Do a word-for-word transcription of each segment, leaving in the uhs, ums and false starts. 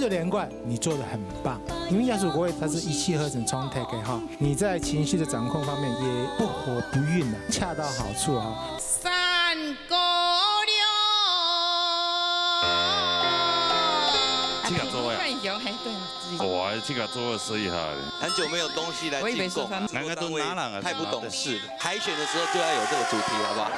這兩罐你做得很棒，因為亞叔國味它是一氣呵成沖忒的哈，你在情緒的掌控方面也不火不暈了，恰到好處哈。三姑六婆。自家做个啊？看有，嘿，對，自己做。哇，自家做个試一下咧。很久沒有東西來進貢，我以為是酸。應該都拿了啊，太不懂事了。 海選的時候就要有這個主題，好不好？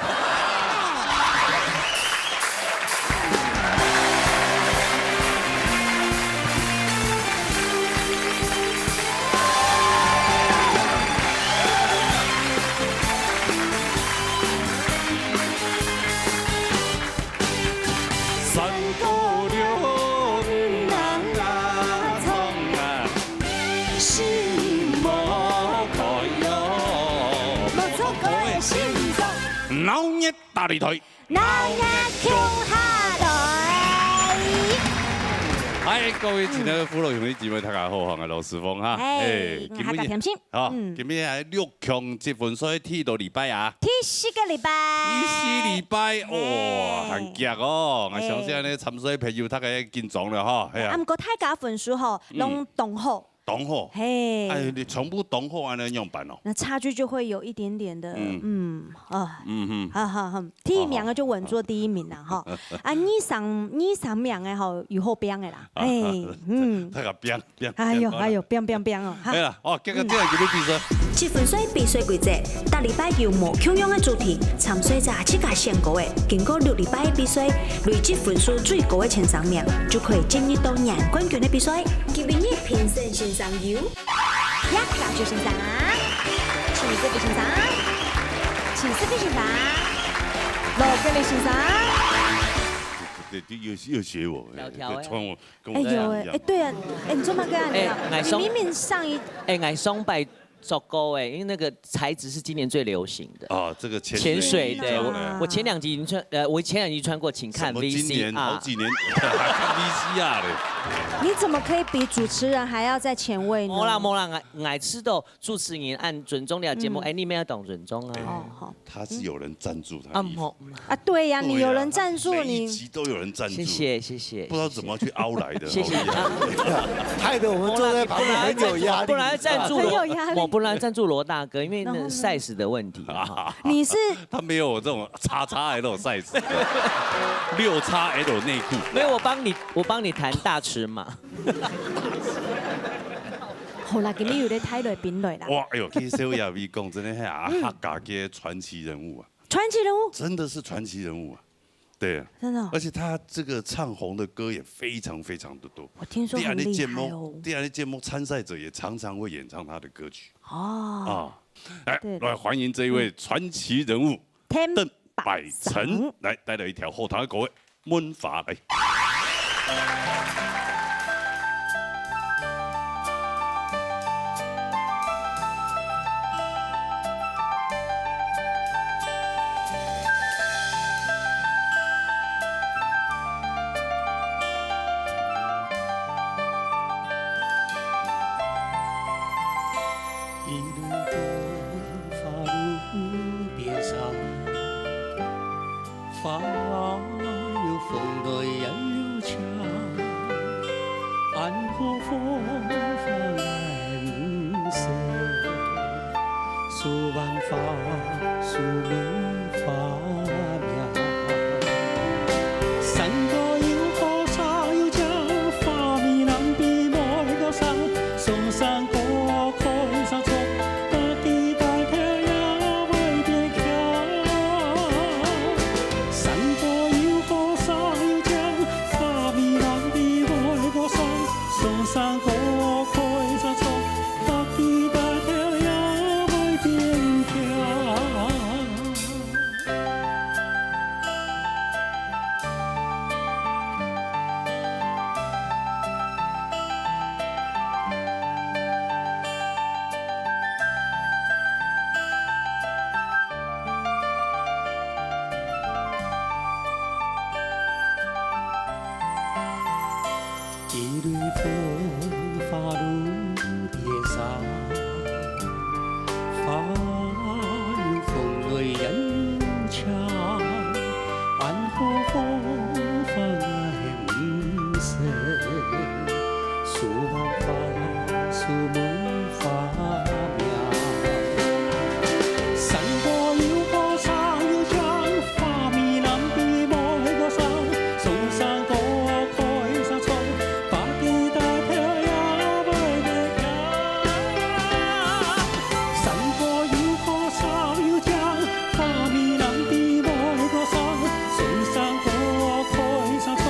三姑六婆啊，唱啊，心無開哦。無錯，各位心中。鬧熱大擂台。鬧熱共下來。嗨，各位親愛的父老兄弟姊妹，大家好，我係老師傅哈。哎，哎，今日客家點心。 哦，嗯。今日還六強積分賽第幾禮拜啊？第四個禮拜。第四禮拜，哇，哎。還遽哦！𠊎相信呢，哎。參賽朋友大概緊張了哈，係啊。啊，毋過大家分數吼，嗯。攏當好。當好。嘿。哎，你全部當好，恁呢仰般哦？那差距就會有一點點的，嗯。嗯，啊。嗯哼。好，好，好。 第一名个就穩坐第一名啦，吼。啊，二三，二三名个吼，有好拚个啦，嘿，嗯。大家拚，拚，哎喲，拚，哎喲，拚，拚，拚哦，哈。好啦，哦，結果這個比賽。積分賽比賽規則，逐禮拜有無共樣个主題，參賽者自家選歌个，經過六禮拜个比賽，累積分數最高个前三名，就可以進入到贏冠軍个比賽。今晡日評審先生有 呀，教授先生，徐世飛先生，徐世飛先生，羅格里先生。對，對，對，又，又學我，哎，條條哎。在穿我，跟我哎呦喂，一樣。哎，對啊，哎，你做麼个啊？你啊，哎，你明明上一，哎，𠊎上擺做過哎，因為那個材質是今年最流行的。啊，這個潛水潛水的，衣這樣的。我，我前兩集已經穿，呃，我前兩集穿過，請看什麼今年，V C R。好幾年，還看V C R嘞。你怎麼可以比主持人還要再前衛呢？無啦，無啦，𠊎，𠊎知道 主持人恁尊重這個節目，嗯。哎，你們要當尊重啊。哦，好。他是有人贊助他的衣服。啊，無。啊，對呀，對呀，你有人贊助你。每一集都有人贊助。謝謝，謝謝，不知道怎麼去凹來的，謝謝。好厲害。啊。害得我們坐在旁邊很有壓力。本來，本來贊助羅，很有壓力。我本來贊助羅大哥，因為那然後呢？Size的問題哈。你是他沒有我這種叉叉L size，六叉L內褲。沒有，我幫你，我幫你談大尺碼。 好啦，今日有咧帶來賓來啦。哇，哎喲，其實我也會講，真的係啊，嗯。客家个傳奇人物啊。傳奇人物？真的是傳奇人物啊。對啊。真的哦。而且他這個唱紅的歌也非常非常的多。我聽說很厲害哦。你按呢節目，你按呢節目參賽者也常常會演唱他的歌曲。哦。啊，來，對。來歡迎這一位傳奇人物，嗯。鄧百成。鄧百成。來，帶來一條好聽个歌。 問法來。一路風花路邊上， 花有風來也有情，安好風花來毋散，樹還花，樹尾花名。山高有好茶有靚，花美人比妹閣生，松山高開山竹， 一蕊风花路边上，花有风来也有情，安好风花来毋散。竹满花开，树满花名。山歌有歌声有情，花美男比妹个声，松山歌开山川，八戒大跳也袂停。山歌有歌声有情，花美男比妹个声，松山歌开山川。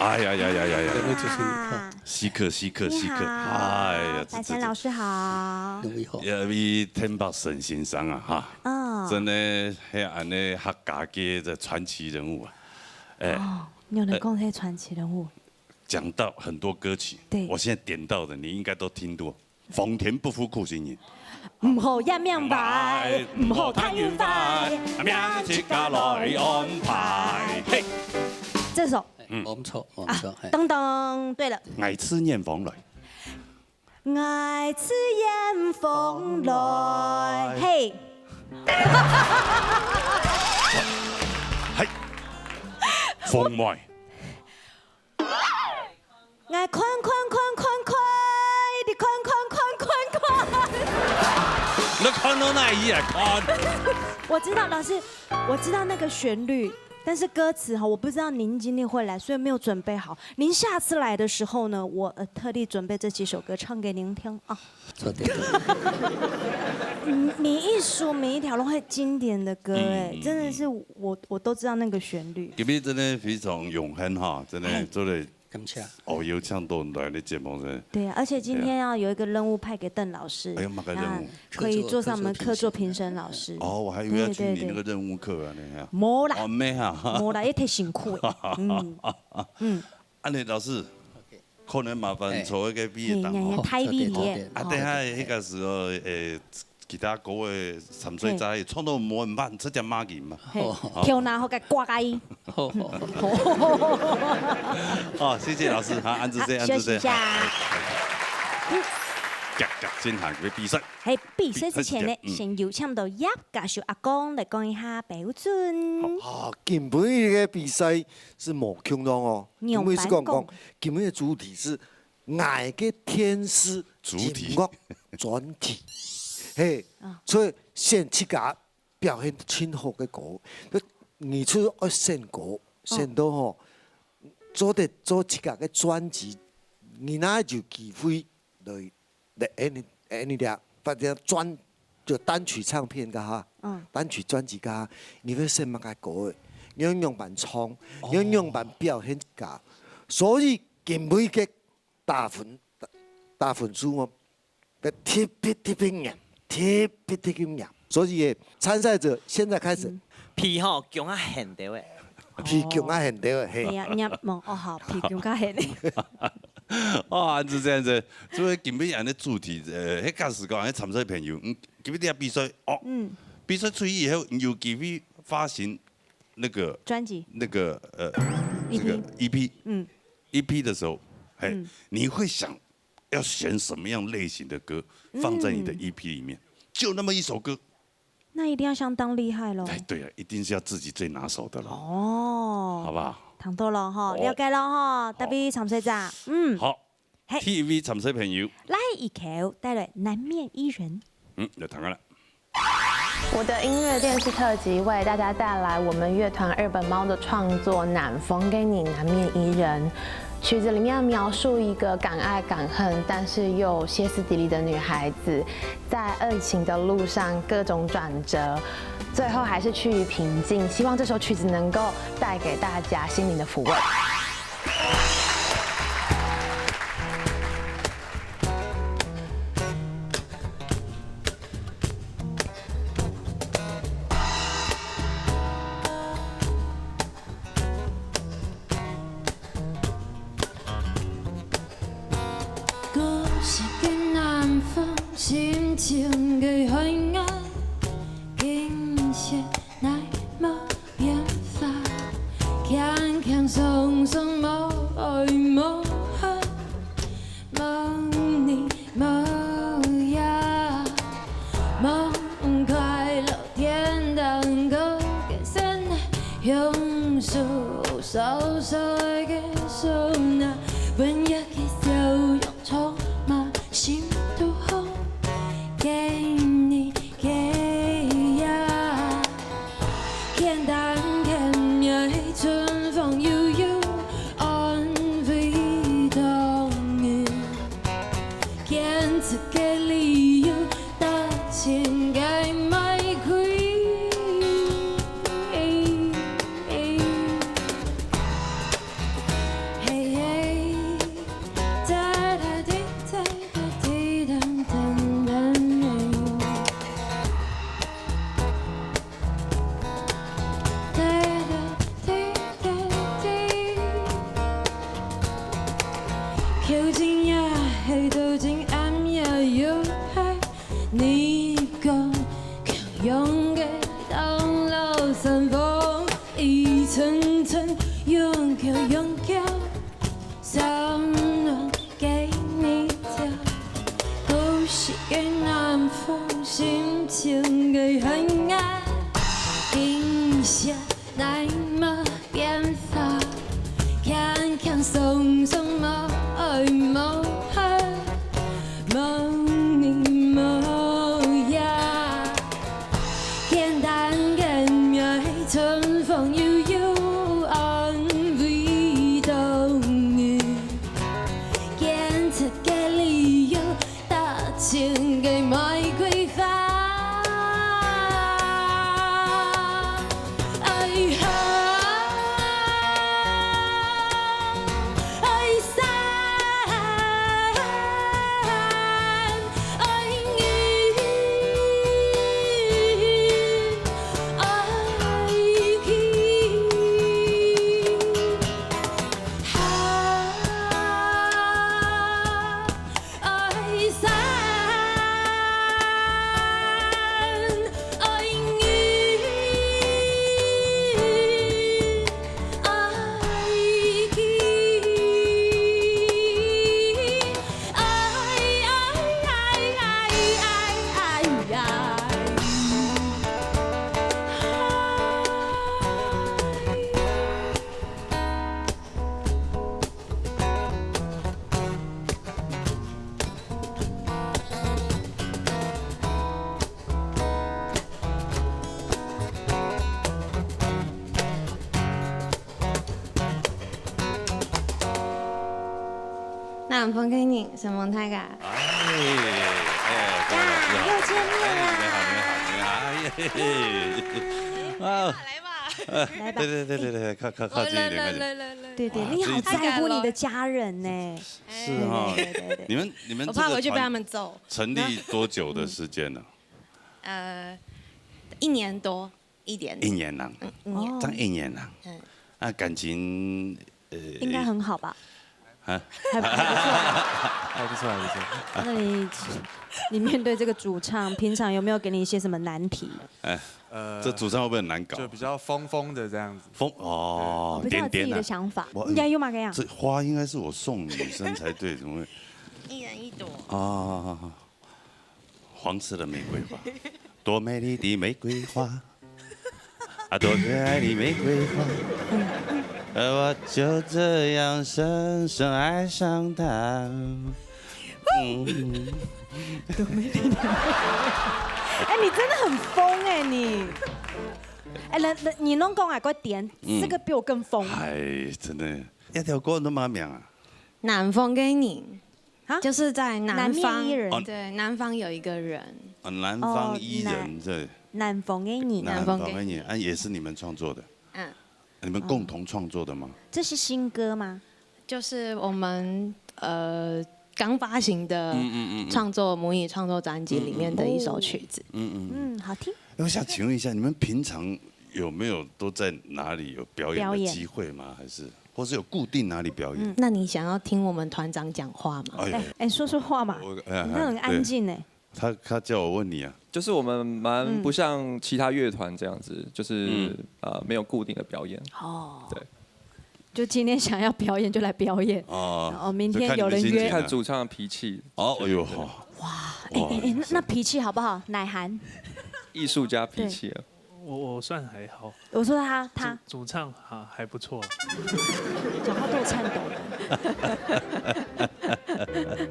哎呀呀呀呀呀！两位主持人，哈。稀客，稀客，稀客！你好，哎呀，这，白晨老师好。两位好。这，这，也为天白沈先生啊，哈。哦。真的，迄安尼客家个这传奇人物啊。哎。哦，你有能讲迄传奇人物？讲到很多歌曲，对。我现在点到的，你应该都听过。 奉天不負苦心人。毋好也明白，毋好太明白，明日自家来安排。嘿，这首，嗯，我们错，我们错，啊，嘿。等等，对了。爱自远方来。爱自远方来，嘿。嘿，风妹。 爱看看看看看，你看看看看看。你看到哪位啊？看。我知道，老师，我知道那个旋律，但是歌词哈，我不知道您今天会来，所以没有准备好。您下次来的时候呢，我，呃，特地准备这几首歌唱给您听啊。 做得。你，你一首每一条都很经典的歌，哎，嗯，嗯，真的是我，我都知道那个旋律。今日真的非常荣幸哈，真的，哎，做得，感谢。哦，有请到来的节目，真的。对啊，而且今天要有一个任务派给邓老师，哎呀，哪个任务？啊，可以坐上我们客座评审老师。哦，我还以为要去领那个任务课啊，你看。对，对，对。没啦。哦，没哈。没啦，也太辛苦了。嗯，嗯。啊，你老师，可能麻烦坐一个位置当中。嘿，嘿，嘿，太位置。啊，等下那个时候，诶，其他各位参赛者唱到无人办，直接骂人嘛。嘿，哦。跳拿好个挂个。好，好，好。哦，谢谢老师，好，安子谢，好，安子谢。休息一下。好，好，好。夹，夹，先行个比赛。嘿，比赛之前呢，比赛之前，嗯。先有请到叶家秀阿公来讲一下标准。好。啊，今晡日个比赛是无共样哦。 因为是讲，讲，今日个主题是爱个电视主题。音乐专题。嘿，啊。所以选自家表现真好个歌，你就要选歌，选到吼，做得做自家个专辑，你哪有机会来，来，哎，你，哎，你俩，反正专，就单曲唱片个哈，嗯。单曲专辑个哈，你要选么个歌，你要样般唱，你要样般表现自家。所以 今晡日个打分，打，打分数哦，要特别特别严，特别特别严。所以，参赛者现在开始。嗯。皮吼，强啊很多诶。皮强啊很多诶，嘿。哎呀，你要问，哦，好，皮强啊很多。哦，安子这样子，所以今晡日个主题，呃，迄假使讲，迄参赛朋友，嗯，今晡日个比赛，哦，嗯。比赛出去以后，你有机会发行那个专辑。那个，呃，EP。这个EP。嗯。EP的时候，嘿，嗯。你会想要选什么样类型的歌放在你的EP里面？嗯。就那么一首歌。那一定要相当厉害咯。哎，对啊，一定是要自己最拿手的咯。哦。好不好？听到了哈，哦。了解了哈，好。特别参赛者，嗯。好，嘿。第一位参赛朋友。来，一口带来难免一人。嗯，来听看啦。我的音乐电视特辑为大家带来我们乐团二本猫的创作《南风给你南面伊人》。曲子里面描述一个敢爱敢恨，但是又歇斯底里的女孩子，在爱情的路上各种转折，最后还是趋于平静。希望这首曲子能够带给大家心灵的抚慰。南風个人，承蒙大家。哎，哎，各位老師好。呀，又見面啦。哎，你們好，你們好，你們好。哎，嘿，嘿。啊，來吧。來吧。對，對，對，對，對，靠，靠，靠近一點，靠近。來，來，來，來。對，對，啊，你好在乎你的家人呢。是哈。對，對，對，對。你們，你們這個團，我怕回去被他們揍。成立多久的時間了？呃，一年多。 一年。一年啦，嗯，一年。哦。正一年啦。嗯。啊，感情，呃，應該很好吧？啊？還，還不錯吧？還不錯，還不錯。那你，你面對這個主唱，平常有沒有給你一些什麼難題？哎，呃，這主唱會不會很難搞？就比較瘋瘋的這樣子。瘋，哦，比較有自己的想法。點點啊。我，應該有嘛，這樣。這花應該是我送女生才對，怎麼會？一人一朵。哦，好，好，好。 黄色的玫瑰花，多美丽的玫瑰花，啊，多可爱的玫瑰花，而我就这样深深爱上它。嗯，都没听见。哎，你真的很疯哎，你。哎，人，人，你弄公仔给我点，嗯。这个比我更疯。哎，真的。那条歌叫什么名啊？南方的人。啊？就是在南方，南面一人。哦。对，南方有一个人。哦，南方一人，哦，南，对。南方的人。南方的人，南方的人。啊，也是你们创作的？嗯。你们共同创作的吗？哦。这是新歌吗？就是我们，呃，刚发行的嗯，嗯，嗯，嗯。创作，母语创作专辑里面的一首曲子。嗯，嗯，嗯。嗯，好听。我想请问一下，你们平常有没有都在哪里有表演的机会吗？表演。还是，或是有固定哪里表演？嗯。那你想要听我们团长讲话吗？哎呦。哎，哎，说说话嘛。我，哎，你都很安静哎。哎，对。他，他叫我问你啊。就是我们蛮不像其他乐团这样子，嗯。就是，嗯。呃，没有固定的表演。哦。对。就今天想要表演就来表演。哦。哦，明天有人约。就看你们心情啊。看主唱的脾气。哦，哎呦，对，对，对。哇，哎，哎，哎，那，那脾气好不好？乃涵。艺术家脾气啊。对。我，我算还好。我说他，他。主，主唱，啊，还不错。讲话都有颤抖的。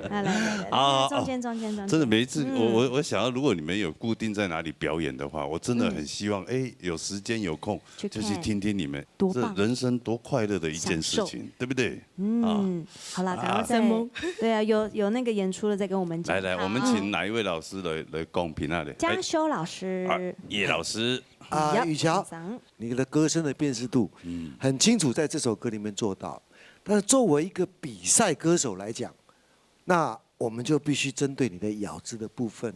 来，来，来，来，啊，中间，哦，中间，中间。真的每一次，我，嗯。我，我想要，如果你们有固定在哪里表演的话，我真的很希望，嗯。哎，有时间有空，去看。就去听听你们，多棒。这人生多快乐的一件事情，享受。对不对？嗯，啊。好啦，赶快再，啊。对啊，有，有那个演出了再跟我们讲。来，来，我们请哪一位老师来，好。来讲评啊嘞？嘉修老师。哎，啊，叶老师。啊，Yep，雨乔，掌声。你的歌声的辨识度，嗯。很清楚在这首歌里面做到。但是作为一个比赛歌手来讲，那我们就必须针对你的咬字的部分，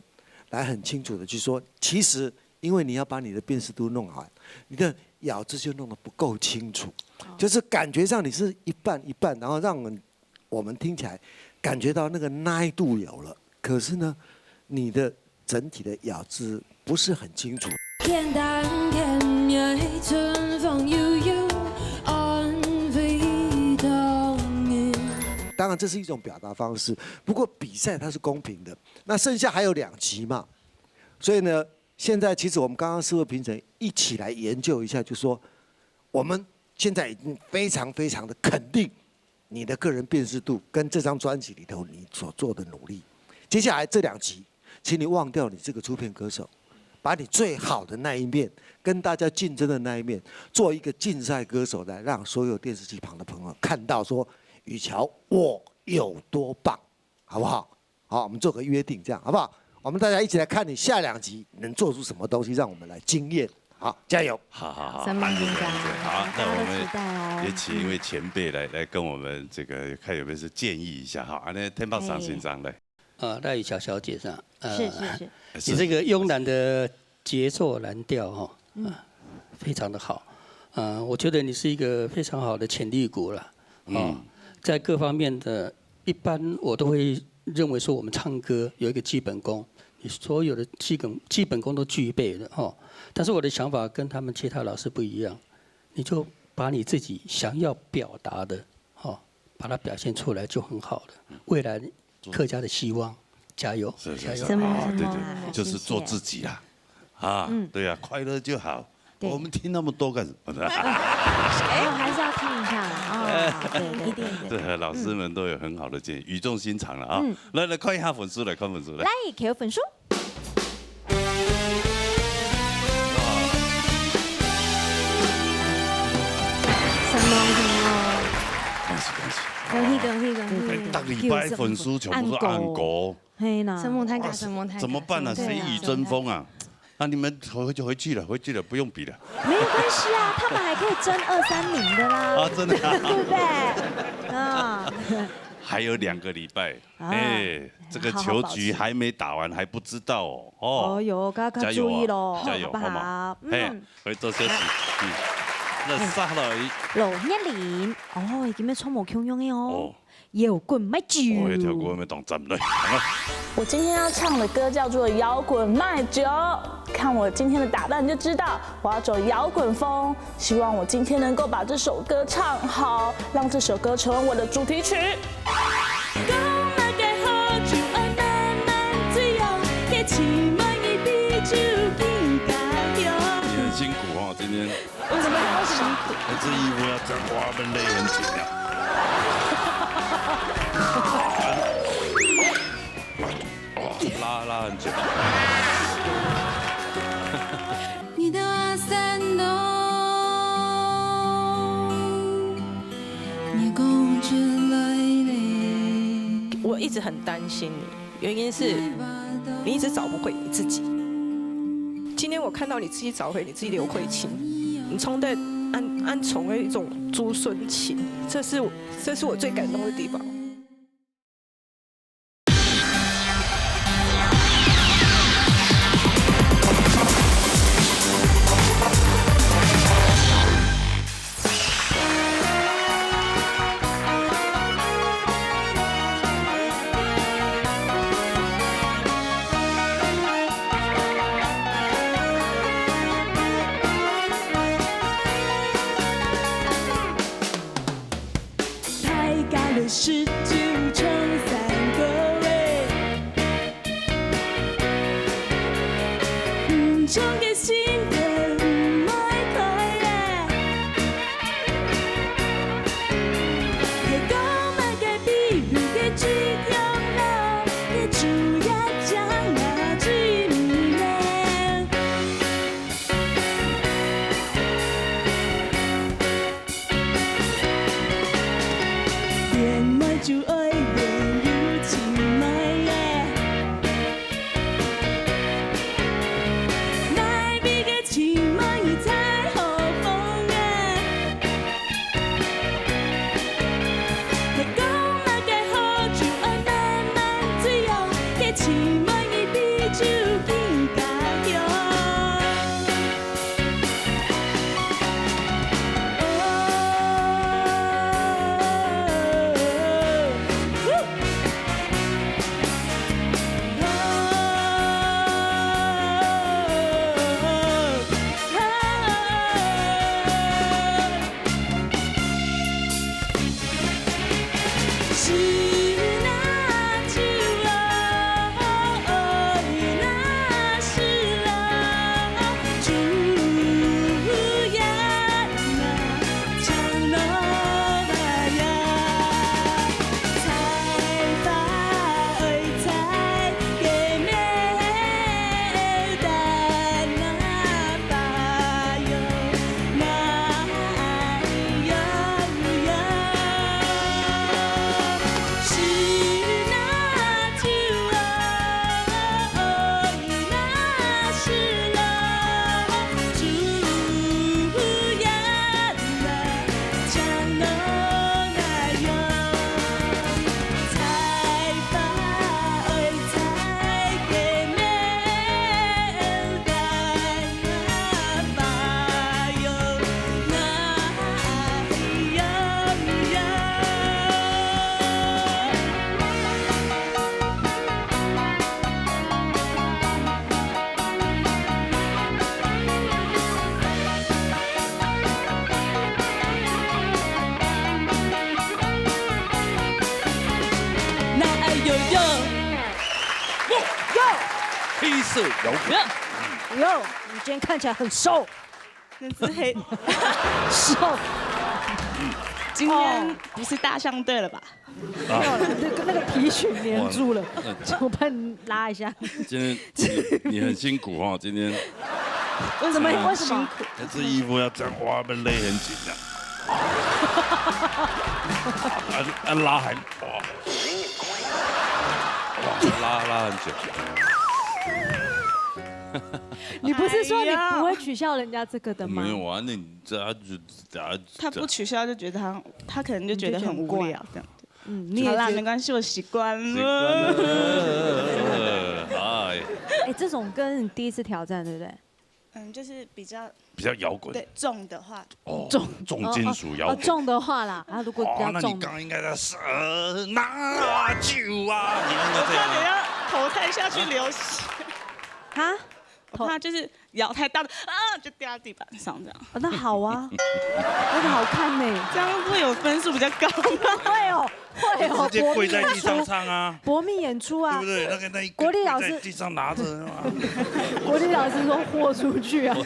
来很清楚地去说，其实因为你要把你的辨识度弄好，你的咬字就弄得不够清楚，哦。就是感觉上你是一半一半，然后让我们，我们听起来感觉到那个奶度有了，可是呢，你的整体的咬字不是很清楚。简单简约，春风悠悠，安慰当年。当然，这是一种表达方式，不过比赛它是公平的。那剩下还有两集嘛，所以呢，现在其实我们刚刚四位评审一起来研究一下，就说我们现在已经非常非常的肯定你的个人辨识度跟这张专辑里头你所做的努力。接下来这两集，请你忘掉你这个出片歌手，把你最好的那一面，跟大家竞争的那一面，做一个竞赛歌手，来让所有电视机旁的朋友看到说，雨乔我有多棒，好不好？好，我们做个约定，这样好不好？我们大家一起来看你下两集能做出什么东西，让我们来惊艳。好，加油！好，好，好，三棒评价，安静，安静。好，那我们大家都期待哦。也请一位前辈来，来跟我们这个看有没有是建议一下哈。啊，那天豹上先生来。哎。呃，赖雨乔小姐是吧？呃，是，是，是。你这个慵懒的节奏蓝调哈，嗯。呃，非常的好。呃，我觉得你是一个非常好的潜力股了。哦，嗯。在各方面的，一般我都会认为说我们唱歌有一个基本功，你所有的基本，基本功都具备了哈。但是我的想法跟他们其他老师不一样，你就把你自己想要表达的，哈，把它表现出来就很好了。未来客家的希望，加油，是，是，加油。是。什么，啊，对，对，什么？就是做自己啦。谢谢。啊，嗯。对啊，快乐就好。对。我们听那么多干什么？哎，还是要听一下啦，啊，对，对，对，对。这老师们都有很好的建议，语重心长了啊。嗯。来，来看一下分数，来看分数，来。来，看分数。 承蒙，承蒙。恭喜，恭喜。恭喜，恭喜，恭喜。哎，逐禮拜分數全部都暗晡。暗晡。嘿啦。承蒙大家，哇，承蒙大家，怎么办呢？承蒙大家。谁与争锋啊？那你们回，就回去了，回去了，不用比了。没有关系啊，他们还可以争二三名的啦。啊，真的啊。对不对？啊。还有两个礼拜。 啊，哎，这个球局还没打完，好好保持。还不知道哦。哦。哦哟，大家加油啊，注意咯，加油，好不好？好吗？嘿，嗯。回做休息。嗯。那下来。哎，罗月玲，哦，今日穿無共樣个哦。哦。搖滾麥酒。哦，一條歌要當讚嘞。我今天要唱的歌叫做《摇滚麦酒》，看我今天的打扮就知道，我要走摇滚风。 希望我今天能够把这首歌唱好，让这首歌成为我的主题曲。讲哪个好酒愛慢慢醉哦，這試問你比酒更加香。你很辛苦哦，今天。為什麼要辛苦？這衣服要這樣，哇，被勒很緊啊。很久。 你的山东，你讲出来嘞。我一直很担心你，原因是你一直找不回你自己。今天我看到你自己找回你自己刘慧卿，你从在安安从的一种朱孙情，这是我这是我最感动的地方。 大家的事就唱山歌嘞，毋唱个心就毋會開嘞。係講麼个比如个最重要，个主要將那最美麗。 戀愛就愛戀有情愛耶，哪位个情愛你在何方啊？係講麼个好就愛慢慢追哦，个情愛你比酒更加香。 那愛搖搖。黑色摇滚。哟，你今天看起来很瘦。那只黑，瘦。今天不是大象队了吧？没有了，那个那个皮裙黏住了，嗯我帮你拉一下。今天你你很辛苦哈，今天为什么？为什么？这衣服要这样哇，被勒很紧的。啊啊拉很哇，哇拉拉很紧。你不是说你不会取笑人家这个的吗？没有啊，那你这他就他他不取笑就觉得他他可能就觉得很无聊这样。嗯，你也好啦，觉得没关系，我习惯习惯了。了，哎，哎，这种歌你第一次挑战对不对？嗯，就是比较比较摇滚对重的话，哦，重重金属摇哦滚。重的话啦，啊，如果比哦，那你较重的，刚刚应该在呃拿酒啊，你应该这样。差点要投胎下去流血，哈，我怕就是摇太大的啊，就掉在地板上这样，哦那好啊，那个好看呢。这样会有分数比较高吗？会哦，会哦，直接跪在地上国民演出，唱啊，国民演出啊对不，对？那个那一国立老师跪在地上拿着啊。国立老师说豁出去啊。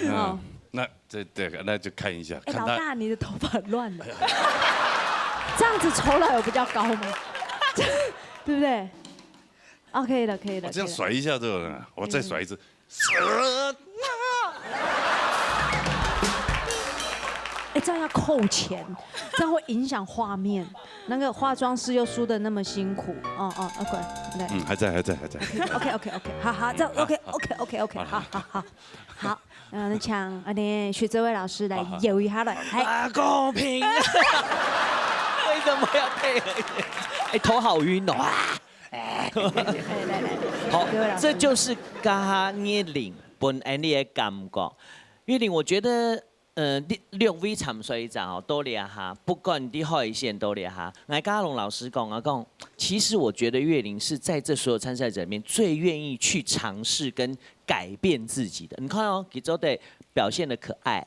哦嗯，那这这个那就看一下，哎，看他老大，你的头发乱了，这样子酬劳有比较高吗？对不对？啊，可以了，可以了，我这样可以了。甩一下之后呢，我再甩一次。哎，这样要扣钱，这样会影响画面。那个化妆师又梳得那么辛苦，哦哦，OK，对。嗯，还在，还在，还在。OK OK OK，好好，这样 OK OK OK OK，好好好好，好，嗯，请啊，那徐哲伟老师来摇一下来，嗨，啊，公平！为什么要配合？哎，头好晕哦！啊！来来来，好徐哲伟老，师这就是刚刚月玲本来的感觉。月玲，我觉得，呃，你六位参赛者哦，到了哈，不管你海鲜到了哈，来嘉龙老师讲啊讲，其实我觉得月玲是在这所有参赛者里面最愿意去尝试跟改变自己的。你看哦，其实都得表现的可爱。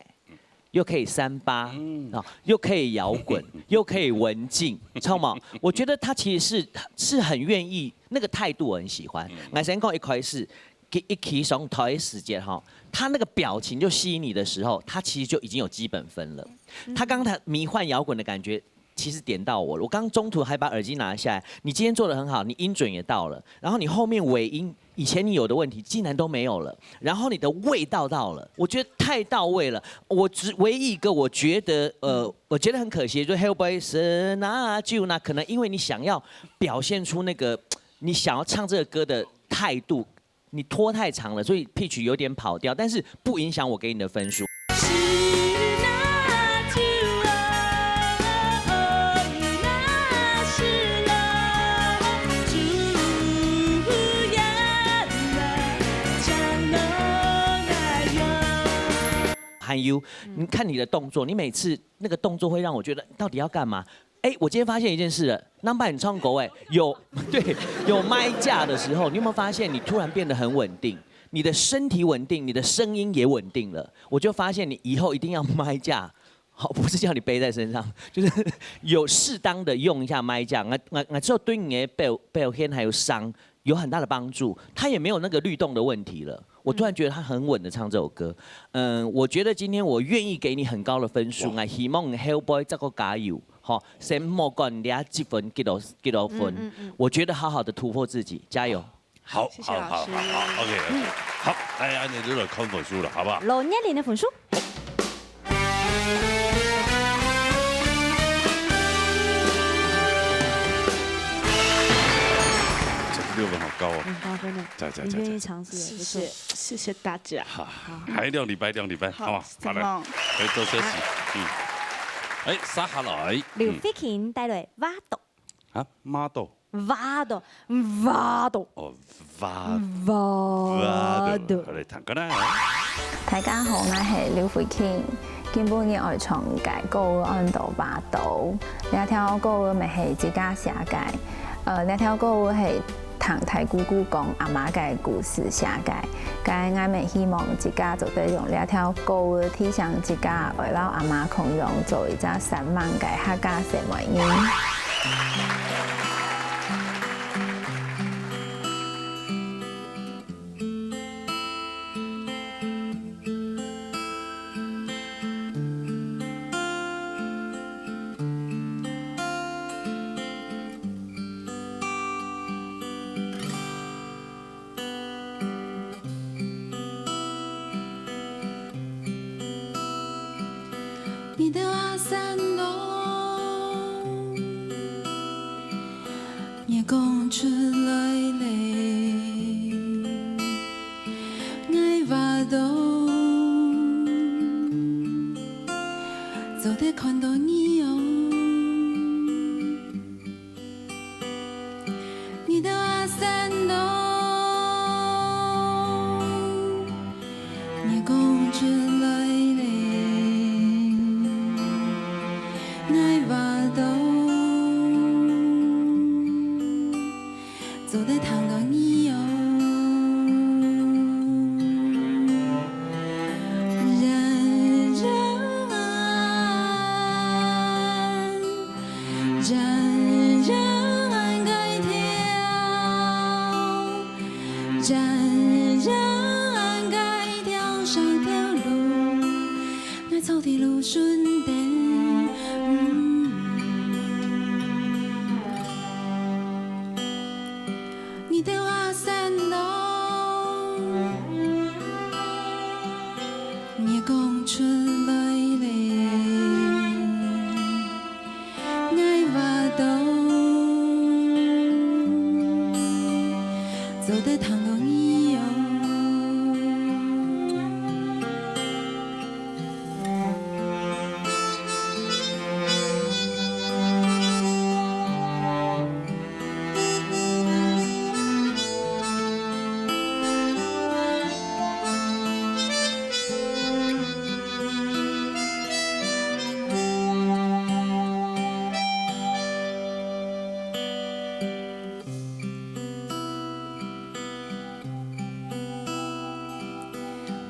又可以三八，啊，又可以摇滚，又可以文静，知道吗？我觉得他其实是是很愿意，那个态度我很喜欢。我先讲一开始，一一起上台的时间哈，他那个表情就吸引你的时候，他其实就已经有基本分了。他刚才迷幻摇滚的感觉，其实点到我了。我刚中途还把耳机拿下来，你今天做的很好，你音准也到了，然后你后面尾音，以前你有的问题竟然都没有了，然后你的味道到了，我觉得太到位了。我只唯一一个我觉得呃，我觉得很可惜，就是后背是那就那，可能因为你想要表现出那个你想要唱这个歌的态度，你拖太长了，所以 pitch 有点跑调，但是不影响我给你的分数。还有，你看你的动作，你每次那个动作会让我觉得到底要干嘛？哎，我今天发现一件事了，南版唱歌哎，有对有麦架的时候，你有没有发现你突然变得很稳定？你的身体稳定，你的声音也稳定了。我就发现你以后一定要麦架，好，不是叫你背在身上，就是有适当的用一下麦架。我我我只有对你的表表现还有声有很大的帮助，他也没有那个律动的问题了。我突然觉得他很稳的唱这首歌，嗯，我觉得今天我愿意给你很高的分数，我希望你后背再个加油，吼，先莫管你啊积分几多几多分，我觉得好好的突破自己，加油。好，谢谢老师好，好，好，好，OK，OK，好，来，安妮就来看分数了，好不好？罗月玲的分数。九十六分，好高哦。很高分呢，在在你愿意在在，尝试也不错谢谢。谢谢大家。好，还两礼拜，两礼拜，好吗？好了，感恩。来多休息，嗯，哎，接下来，刘慧琴带来《花朵》。啊，model，花朵，花朵，哦，花，花朵。好，来，弹个啦。大家好，𠊎係劉慧琴。今晡日愛唱个歌安到《花朵》，這條歌乜係自家寫个。呃，這條歌係聽大姑姑講阿媽个故事寫个。該𠊎乜希望自家做得用這條歌提醒自家，愛摎阿媽共樣做一隻善良个客家細妹人。你的阿三咯，月光出來咧，𠊎話到，做得看到你哦。 你的阿三咯，月光出來咧，𠊎話到，做得聽到你哦。人人 人人該跳，人人該跳這條路，𠊎走在路脣頂。嗯，你的話做得聽到你哦。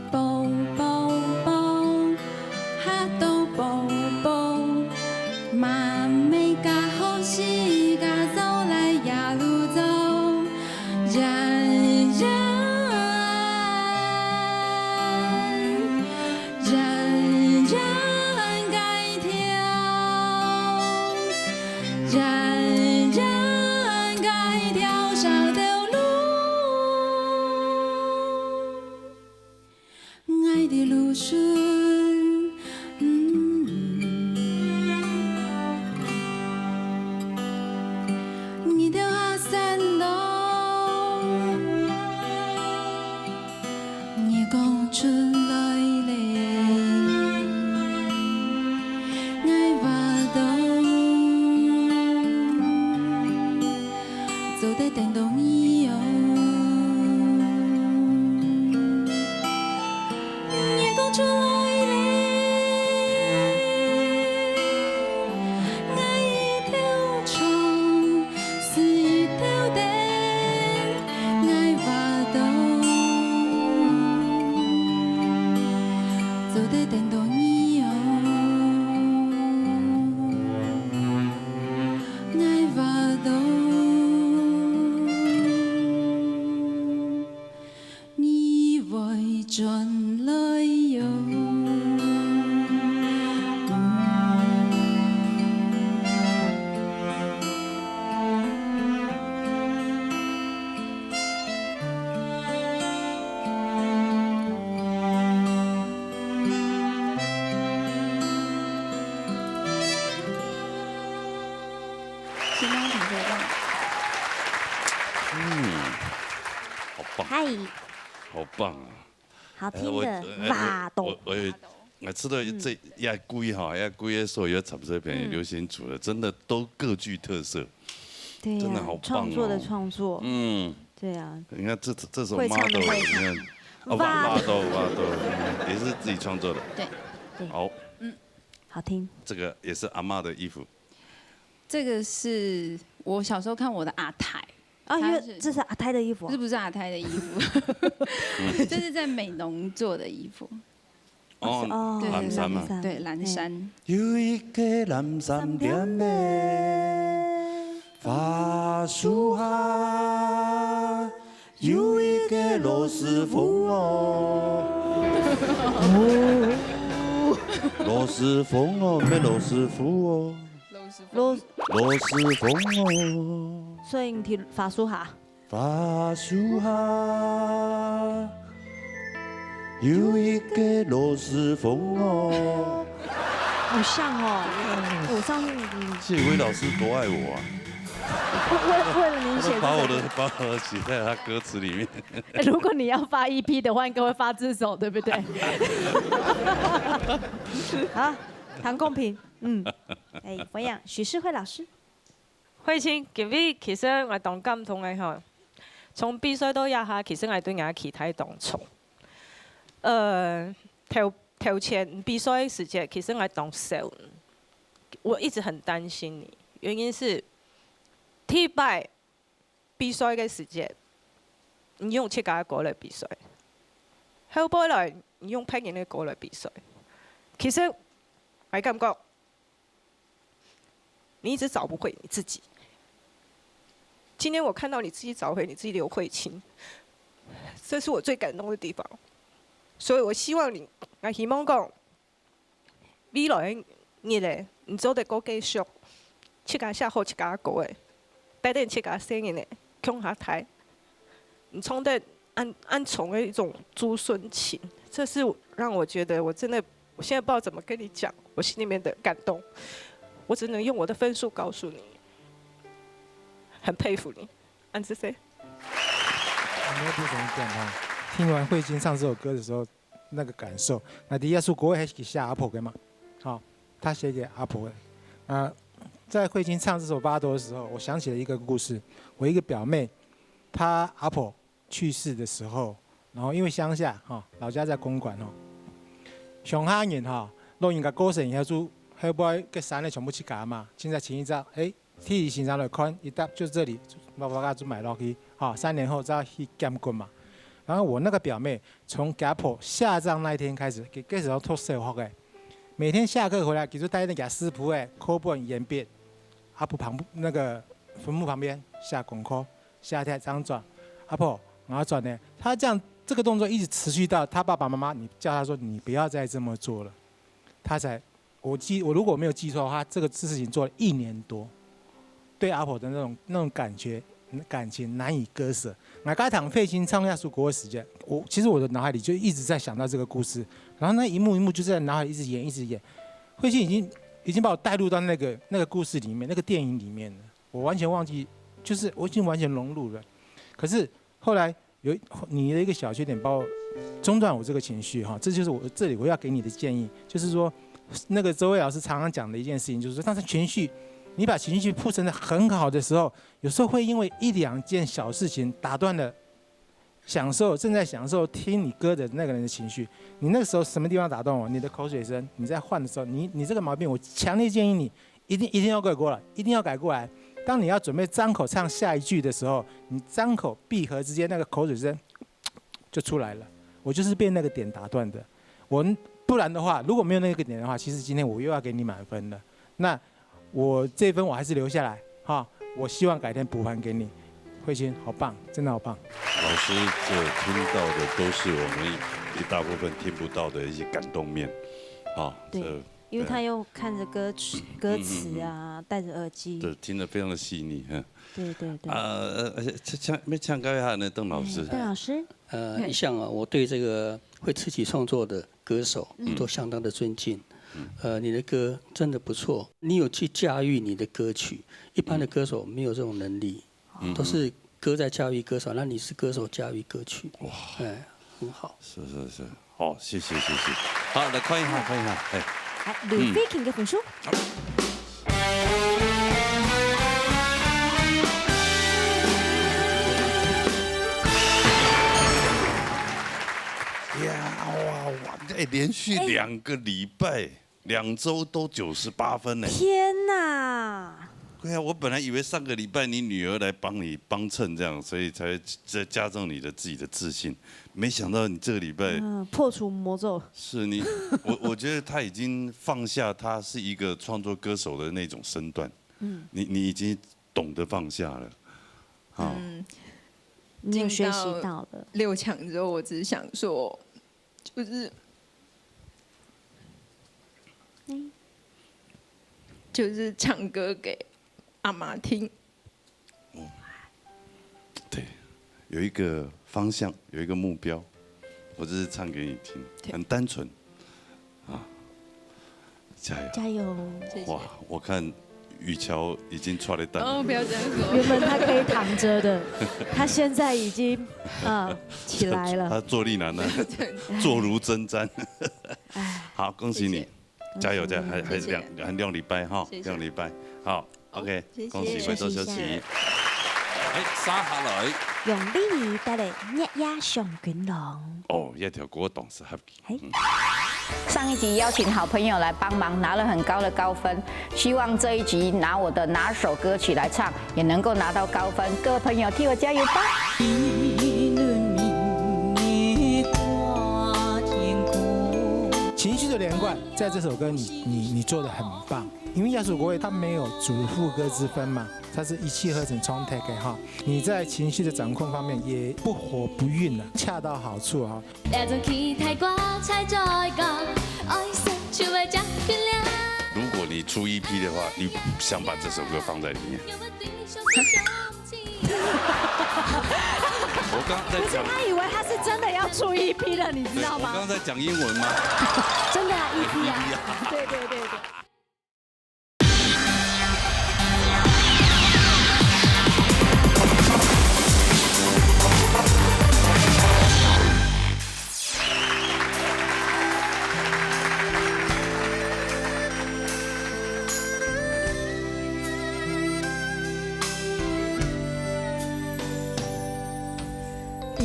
啵啵啵，哈嘚啵啵，嘛乜个好時个走來呀路走，呀呀，呀呀个跳，呀呀个跳啥兜路。 愛的路程，嗯，日頭下山咯，月光出來咧，愛話到。 做得等到你哦。月光出來咧，愛一條蟲，係一條燈，愛話到，做得等到你哦。 愛話到，你會轉來喲。先幫我掌聲。嗯，好棒，嗨，好棒啊！好聽的哎，我，哎，我，哇，懂。我，我也，我知道这，嗯。也贵哈，也贵的时候有陈水扁、嗯。刘兴祖的，真的都各具特色，对啊，真的好棒哦。创作的创作。嗯。对啊。你看这，这首会唱的会唱。Model，你看，啊，哇。Model，Model，嗯，也是自己创作的。对，对。好。嗯。好听。这个也是阿嬷的衣服。这个是我小时候看我的阿太，哦，她是，因为这是阿太的衣服啊。这不是阿太的衣服，这是在美浓做的衣服。哦，哦，对，对，对，蓝衫嘛。蓝衫。对，蓝衫。嘿。有一个蓝衫点的，花树下，有一个老师傅哦。哦，老师傅哦，没老师傅哦。老师傅。老，老师傅哦。所以你提花树下。 花树下，有一个老师傅哦。好像哦，我上次，嗯。谢宇威老师多爱我啊！为，为，为了您写这首歌。把我的，把我的写在他歌词里面。哎，如果你要发E P的话，应该会发这首，对不对？好，谈公平，嗯，哎，怎样？许世惠老师。 慧清，今日其實𠊎當感動个吼，從比賽到這下，其實𠊎對你个期待當重。呃，頭，頭前比賽个時節，其實𠊎當愁，我一直很擔心你，原因是第一擺比賽个時節，你用自家个歌來比賽，後背來你用別人个歌來比賽。其實，𠊎感覺 你一直找不回你自己。今天我看到你自己找回你自己，刘慧卿，這是我最感動的地方。所以我希望你，𠊎希望講，未來个日仔，你做得過繼續，自家寫好自家个歌仔，帶等自家細人仔，共下大。你唱得恁，恁重个一種祖孫情，這是讓我覺得我真的 我現在不知道怎麼跟你講我心裡面的感動，我只能用我的分數告訴你，很佩服你，恁仔細。不同点哈，听完慧君唱这首歌的时候，那个感受，那第一首歌还是写阿婆的嘛，好，他写给阿婆的。那在慧君唱这首《巴多》的时候，我想起了一个故事。我一个表妹，她阿婆去世的时候，然后因为乡下哈，老家在公馆哦，乡下人哈，老人家过身以后就后背个山里全部去家嘛，现在前一站，哎， 第二先生来看，一搭就这里，爸爸就买落去，哈，三年后再去监骨嘛。然后我那个表妹从家婆下葬那一天开始，佢，佢時候讀小學个，每天下课回来，佢就帶那个食譜个課本、鉛筆，阿婆旁那个坟墓旁边写功课，写帖这样转，阿婆，我要转呢。她这样这个动作一直持续到她爸爸妈妈，你叫她说你不要再这么做了，她才，我记我如果没有记错的话，这个事情做了一年多。 对阿婆的那种，那种感觉，感情难以割舍。𠊎剛聽慧君唱那首歌的時間，我，其实我的脑海里就一直在想到这个故事，然后那一幕一幕就在脑海里一直演，一直演。慧君已经，已经把我带入到那个，那个故事里面，那个电影里面了。我完全忘记，就是我已经完全融入了。可是后来有你的一个小缺点，把我中断我这个情绪哈，这就是我这里我要给你的建议，就是说，那个周蕙老师常常讲的一件事情，就是说，当时情绪，你把情绪铺陈的很好的时候，有时候会因为一两件小事情打断了享受，正在享受听你歌的那个人的情绪。你那个时候什么地方打断我？你的口水声，你在换的时候，你，你这个毛病，我强烈建议你一定，一定要改过来，一定要改过来。当你要准备张口唱下一句的时候，你张口闭合之间那个口水声就出来了。我就是被那个点打断的。我，不然的话，如果没有那个点的话，其实今天我又要给你满分了。那我这分我还是留下来哈，我希望改天补还给你。慧君，好棒，真的好棒。老师，这听到的都是我们一大部分听不到的一些感动面，哈，对，这，因为他又看着歌词，歌词啊，戴着耳机，对，听得非常的细腻，哈。对对对。啊，呃，而且请，请，要请教一下呢，邓老师。哎，邓老师。呃，一向啊，我对这个会自己创作的歌手，嗯，都相当的尊敬。嗯。呃，你的歌真的不错，你有去驾驭你的歌曲，一般的歌手没有这种能力，嗯，都是歌在驾驭歌手，那你是歌手驾驭歌曲。哇。哎，很好。是是是，好，谢谢谢谢。好，来看一下，看一下，哎。来，刘慧君的分数。 呀，哇，哇，哎，连续两个礼拜，两周都九十八分呢。天哪！对啊，我本来以为上个礼拜你女儿来帮你帮衬这样，所以才再加重你的自己的自信，没想到你这个礼拜，嗯，破除魔咒。是你，我，我觉得她已经放下她是一个创作歌手的那种身段，嗯，你，你已经懂得放下了，啊。嗯，你有学习到了。六强之后，我只想说，就是，就是唱歌给阿妈听。对，有一个方向，有一个目标，我只是唱给你听，对，很单纯啊，加油，加油。谢谢。哇，我看雨乔已经出来蛋。哦，不要这样说。原本他可以躺着的，他现在已经，啊，起来了。他坐立难安，坐如针毡。哎，好，恭喜你。谢谢。加油，加油，还，还两，谢谢。还两礼拜哈，谢谢。两礼拜。好，OK，谢谢。恭喜回头休息。谢谢。哎，接下来，杨丽仪带来《月夜上君郎》。哦，这条歌当适合。嘿。嗯。上一集邀请好朋友来帮忙，拿了很高的高分，希望这一集拿我的哪首歌曲来唱，也能够拿到高分。各位朋友，替我加油吧！情绪的连贯，在这首歌你，你，你做得很棒，因为这首歌它没有主副歌之分嘛，它是一气呵成冲突的哈。你在情绪的掌控方面也不火不晕了，恰到好处哈。 如果你出EP的话，你想把这首歌放在里面？我刚刚在讲，不是，他以为他是真的要出EP了，你知道吗？对，我刚刚在讲英文吗？真的啊，EP啊，EP啊。对对对对。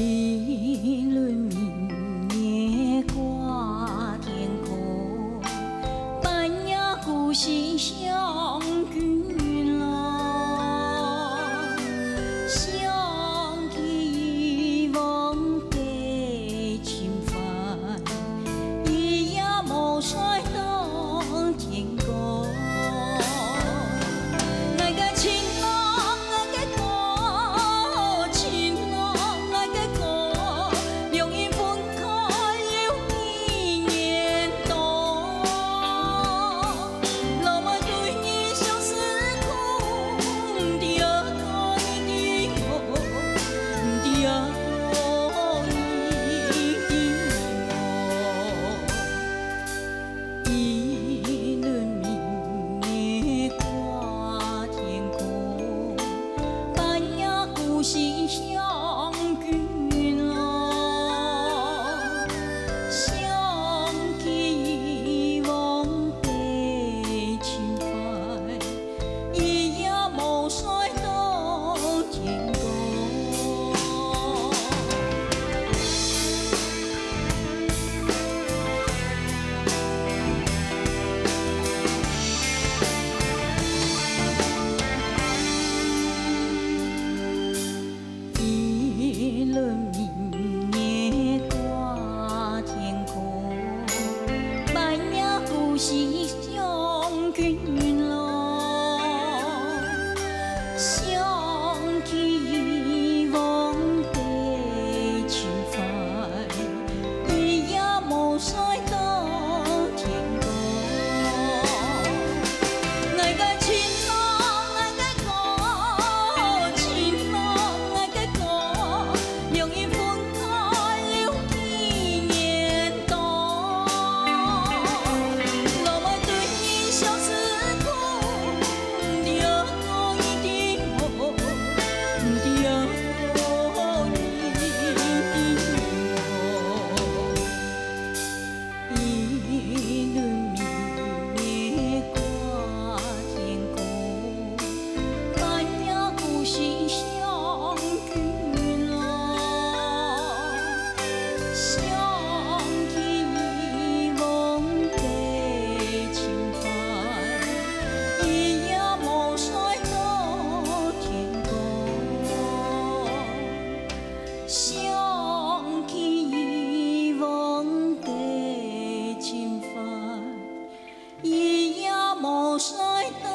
一轮明月挂天空，半夜孤星向君来。想起以往的情怀，一夜梦碎到天光。 一轮明月挂天空，半夜孤星向君来。想起以往的情怀，一夜梦碎到天光。 一轮明月挂天空，半夜孤星向君来。想起以往的情怀， 一夜梦碎到天光。 一轮明月挂天空，半夜孤星向君来。想起以往的情怀，一夜梦碎到天光。 想起以往的情怀，一夜梦碎到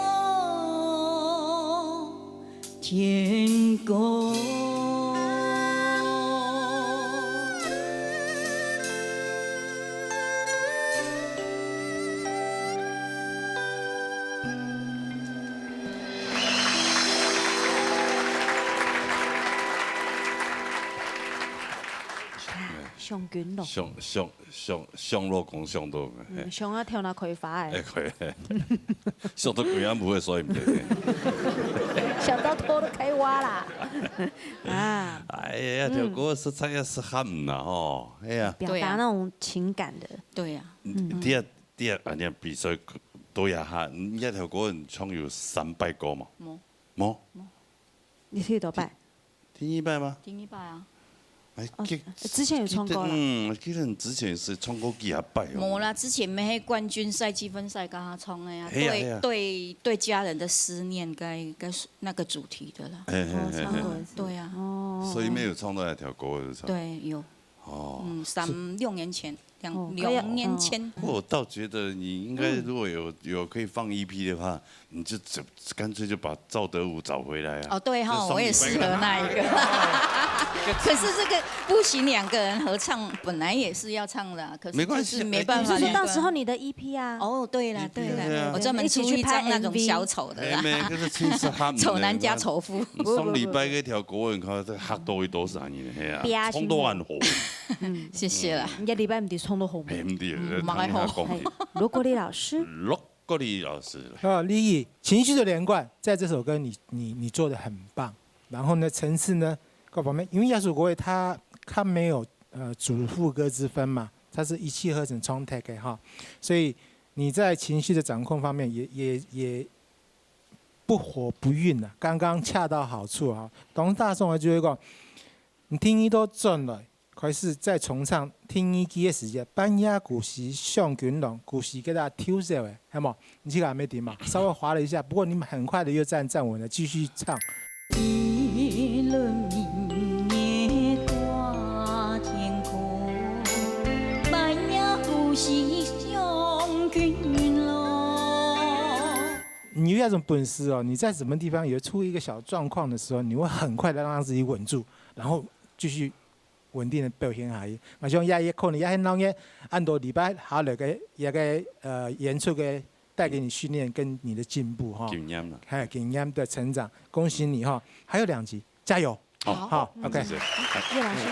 天光。 想君咯。想，想，想，想老公想到，嗯，想啊，頭那開花哎。哎，可以。想到鬼也不會，所以毋對。想到頭都開花啦。啊。哎呀，嗯。條歌實在也是喊啦吼，哎呀。表達那種情感的。對呀。嗯。第二，第二，啊，你看比賽多呀哈，你那條歌唱有三百個嘛？無。無？無。 你去多擺？第二擺嗎？第二擺啊。哎，哦，記-之前有唱過了。記得，嗯，記得你之前是唱過幾下擺哦。無啦，之前乜係冠軍賽、積分賽，剛剛唱的啊，嘿呀，嘿呀。對，對，對家人的思念，該，該是那個主題的啦。嘿，嘿，哦，嘿，嘿。唱過一次。對啊。哦。所以沒有唱到那條歌，是吧？對，有。 哦，嗯，三，是。六年前，兩，哦，兩年前。該要，嗯。我倒覺得你應該如果有，嗯。有可以放E P的話，你就只，乾脆就把趙德武找回來啊。哦，對吼，就上禮拜我也適合那一個。可是這個不行，兩個人合唱本來也是要唱的啊，可是就是沒辦法，沒關係，哎，就是那個。那時候你的E P啊。哦，對啦，對啦，對啊。我專門出一張那種小丑的啦。哎，沒，可是其實他們醜男加醜婦。上禮拜那條歌，你看，這嚇到一多少人，嘿啊，衝到很火。 謝謝啦。嗯。你个禮拜毋知唱到好無？嘿，毋知，嗯，聽一下講。嘿，羅國立老師。羅國立老師。啊，李怡，情緒的連貫，在這首歌你，你，你做得很棒。然後呢，層次呢，各方面，因為這首歌它，它沒有，呃，主副歌之分嘛，它是一氣呵成唱起來的哈，所以你在情緒的掌控方面也，也，也不火不暈啊，剛剛恰到好處啊。當大眾的就會講，你第二到轉來，開始再重唱第二句个時節，半夜故事想君郎，故事个大丟手个，係無？你這個還沒聽嘛？稍微滑了一下，不過你們很快的又站站穩了，繼續唱。一輪明月掛天空，半夜故事想君郎。你有那種本事哦，你在什麼地方有出一個小狀況的時候，你會很快的讓自己穩住，然後繼續穩定的表現下去。我想也，也可能也很鬧熱，恁多禮拜下來个一個，呃，演出个帶給你訓練跟你的進步哈。經驗啦。還有經驗的成長，恭喜你哈！還有兩集，加油！好，好，嗯，OK。謝謝。葉老師。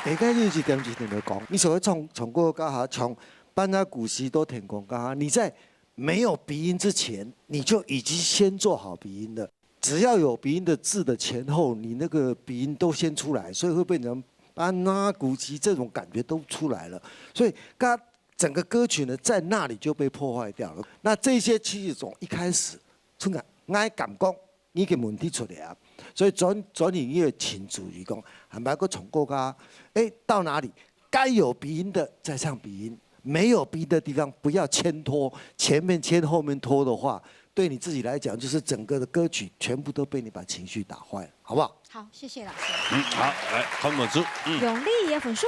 大概有一點一點的講，你所謂唱，唱歌該下唱半夜故事到天光該下，你在沒有鼻音之前，你就已經先做好鼻音了。只要有鼻音的字的前後，你那個鼻音都先出來，所以會變成半夜故事這種感覺都出來了。所以，該整個歌曲呢，在那裡就被破壞掉了。那這些其實從一開始，從𠊎感覺，已經問題出來啊。所以轉，轉型也請注意講，還包括唱歌啊，誒，到哪裡該有鼻音的再唱鼻音，沒有鼻音的地方不要牽拖，前面牽後面拖的話，對你自己來講，就是整個的歌曲全部都被你把情緒打壞了，好不好？好，謝謝老師。嗯，好，來，看分數，嗯。用你个分數。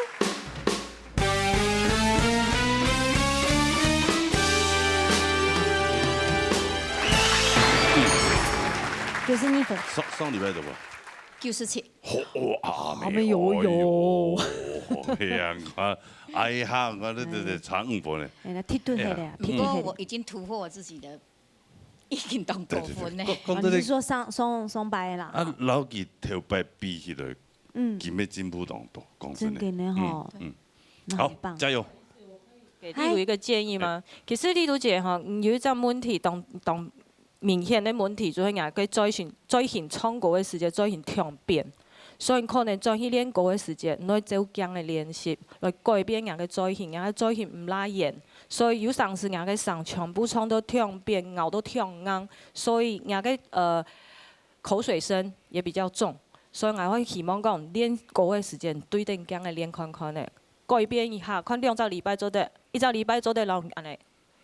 九十二分。上，上禮拜怎麼？九十七。好，哦，啊，哎喲喲。哎喲，係啊，我，哎呀，我這，這，這差五分呢。哎，那踢斷了呀，哎呀。踢斷了。不過我已經突破我自己的，已經當高分呢。對，對，對。講，講真的，哦，你是說上，上，上擺啦？啊，摎佢頭擺比起來，嗯。今日進步當多，講真的。真的呢吼。嗯，嗯。那很棒。好，加油。給麗如一個建議嗎？哎。其實麗如姐哈，嗯，有一隻問題，當，當明顯个問題，就係𠊎个嘴型，嘴型唱歌个時節，嘴型忒扁。所以可能轉去練歌个時節，你愛照恁樣个練習，來改變𠊎个嘴型，𠊎个嘴型毋罅圓，所以有成時𠊎个聲全部唱到忒扁，咬到忒硬，所以𠊎个，呃，口水聲也比較重。所以𠊎會希望講，練歌个時節，對等恁樣个練看看呢，改變一下，看兩隻禮拜做得，一隻禮拜做得摎恁樣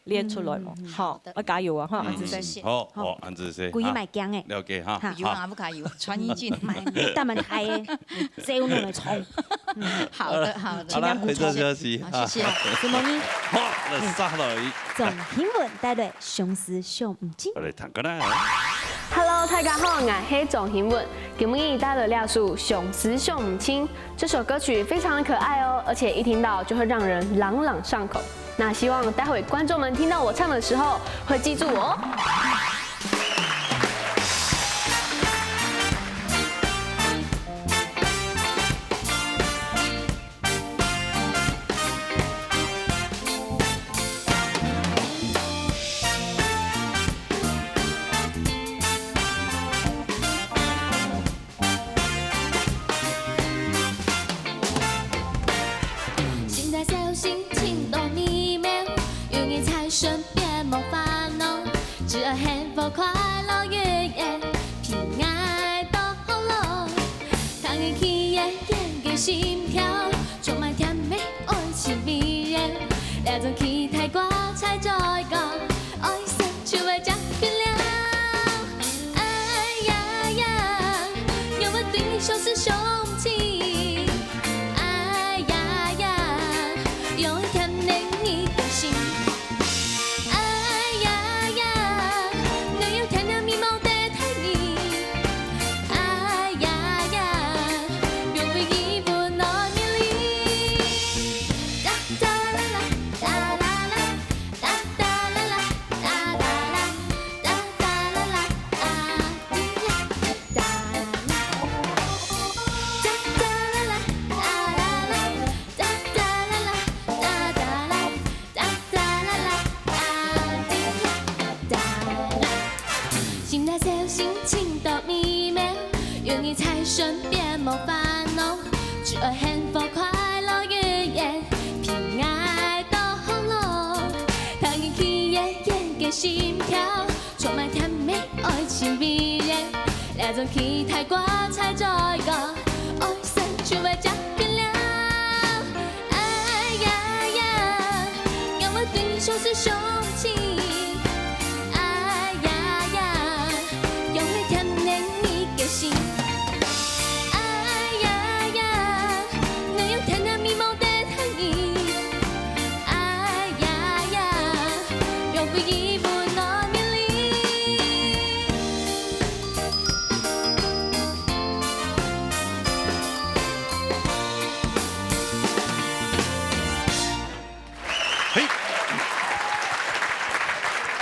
練出來無？嗯，嗯，嗯。好，好的。愛加油啊，哈，嗯，恁仔細。謝謝。好，好，恁仔細，故意賣驚的。哈，了解哈。哈。有啊，好。毋加油，穿衣鏡。買，戴滿台的，遮有兩个蟲。嗯。好的，好的。好啦，盡量補充。回到消息，好，謝謝。好，什麼呢？好，來，嗯。上來。總新聞帶來相思想毋盡。好，來，聽歌啦。Hello，大家好，𠊎係總新聞。今日帶來這首相思想毋盡。這首歌曲非常的可愛哦，而且一聽到就會讓人朗朗上口。 那希望待會觀眾們聽到我唱的時候，會記住我哦。心態小心，情到美妙，有你在身邊無煩惱，只愛幸福快樂永遠，平安到福樂。聽見佢遠遠个心跳，充滿甜美愛情味道，這種期待掛在嘴角，愛上就會降臨了。 哎呀呀，讓我對你相思相毋盡。哎呀呀，讓我甜甜你个心。哎呀呀，你用甜甜美貌對待你。哎呀呀，用回憶溫暖你。噠噠啦啦，噠啦啦，噠噠啦啦，噠啦啦。 心態小心，情到美妙，有你在身邊無煩惱，只愛幸福快樂永遠，平安到福樂。聽見佢遠遠个心跳， 充滿甜美愛情味道，這種期待掛在嘴角，愛上就會是相信。哎呀呀，用力甜甜蜜个心。哎呀呀，你用甜甜蜜梦的甜蜜。哎呀呀，用不一不那美丽。嘿，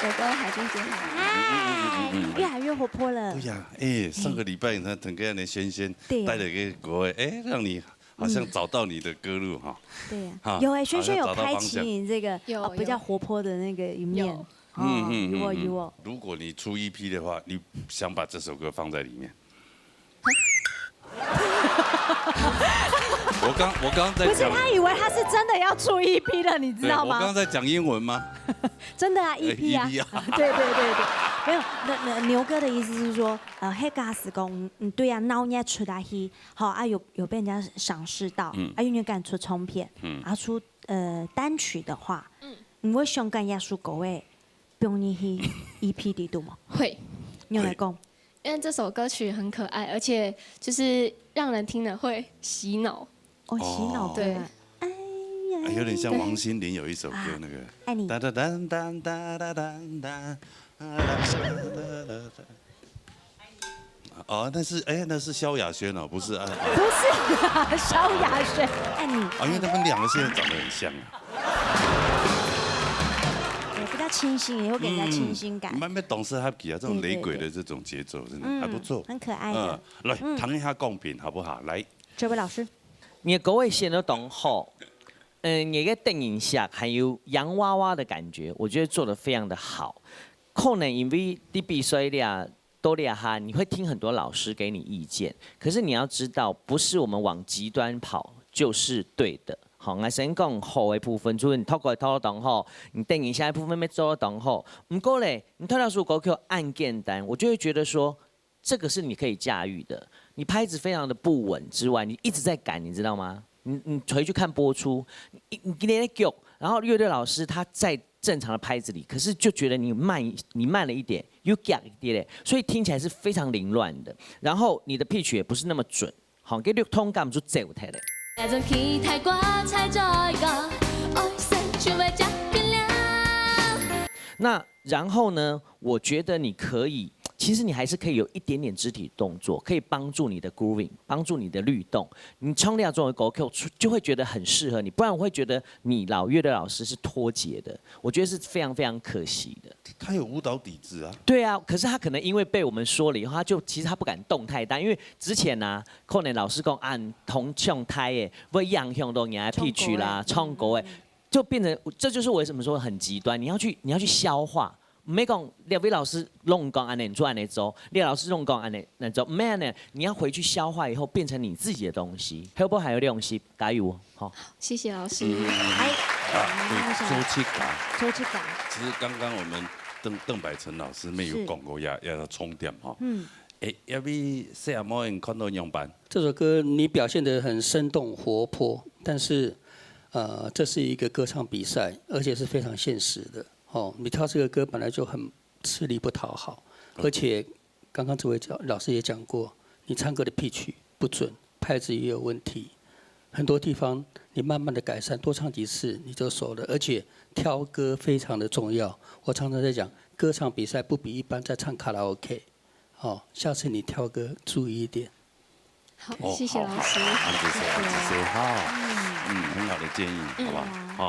哥哥，海君姐好。哎，越来越活泼了哎。呀，哎，上个礼拜你看，腾哥那仙仙对呀带了一个国外，哎，让你好像找到你的歌路哈。对呀哈，有哎，萱萱有好像找到开启方向你这个有哦比较有活泼的那个一面有。哦，有哦有哦。如果你出 E P 的话，你想把这首歌放在里面？我刚我刚刚在不是，讲，他以为他是真的要出 E P 了，你知道吗对我刚刚？在讲英文吗？真的啊，E P 啊， EP 啊对对对对，没有。那那牛哥的意思是说，呃，黑 gas 工，嗯，对啊，闹热出来去，好啊，有有被人家赏识到，嗯啊，因为敢出唱片，嗯啊出呃单曲的话，嗯，你会想跟耶稣狗诶，放进去 E P 里肚吗？会，你有来讲，因为这首歌曲很可爱，而且就是让人听了会洗脑。哦，洗脑歌对啊，哎呀，哎有点像王心凌有一首歌那个，爱你哒哒哒哒哒哒哒哒。哦，那是哎，那是萧亚轩哦，不是啊。不是啊，萧亚轩，爱你，啊，因为他们两个现在长得很像啊。也比较清新，也会给人家清新感。慢慢懂事 happy 啊，这种对对雷鬼的这种节奏，真的嗯还不错。很可爱的嗯，来弹一下共鸣好不好？来，这位老师，你的歌会显得懂吼，嗯，你的电影下还有洋娃娃的感觉，我觉得做得非常的好。可能因为你比赛了多厉害，你会听很多老师给你意见，可是你要知道，不是我们往极端跑就是对的。好，我先讲好的部分，就是你透过头当好，你电影下一部分没做到当好。不过嘞，你听到首歌曲按简单，我就会觉得说，这个是你可以驾驭的。你拍子非常的不稳之外，你一直在赶，你知道吗？你你回去看播出，你你今天在叫，然后乐队老师他在正常的拍子里，可是就觉得你慢你慢了一点，又 gap 一点嘞，所以听起来是非常凌乱的。然后你的 pitch 也不是那么准，好，给六通感就走开了。那种期待过才做个，爱生就会加变了。那然后呢，我觉得你可以，其实你还是可以有一点点肢体动作，可以帮助你的 grooving，帮助你的律动。你唱那种的歌曲就会觉得很适合你，不然我会觉得你老乐队老师是脱节的，我觉得是非常非常可惜的。他有舞蹈底子啊。对啊，可是他可能因为被我们说了以后，他就其实他不敢动太大，因为之前呢、啊，可能老师讲啊，同唱台诶，会影响到你的 pitch 啦，唱歌诶，就变成这就是为什么说很极端，你要去你要去消化。没讲，列位老师弄讲安尼做安尼做，列老师弄讲安尼安尼做，没有呢，你要回去消化以后，变成你自己的东西。后不还有用心，加油哦！好，谢谢老师。哎，啊，对，周七嘎。周七嘎，其实刚刚我们邓邓百成老师没有讲过要要充电哈。嗯，哎，要不谢阿莫你看到样板？这首歌你表现得很生动活泼，但是，呃，这是一个歌唱比赛，而且是非常现实的。哦，你挑这个歌本来就很吃力不讨好，而且刚刚这位教老师也讲过，你唱歌的 pitch 不准，拍子也有问题，很多地方你慢慢的改善，多唱几次你就熟了，而且挑歌非常的重要。我常常在讲，歌唱比赛不比一般在唱卡拉 OK，哦，下次你挑歌注意一点。好，哦谢谢老师。好好安子说，安子说哈，嗯，很好的建议，好吧？好，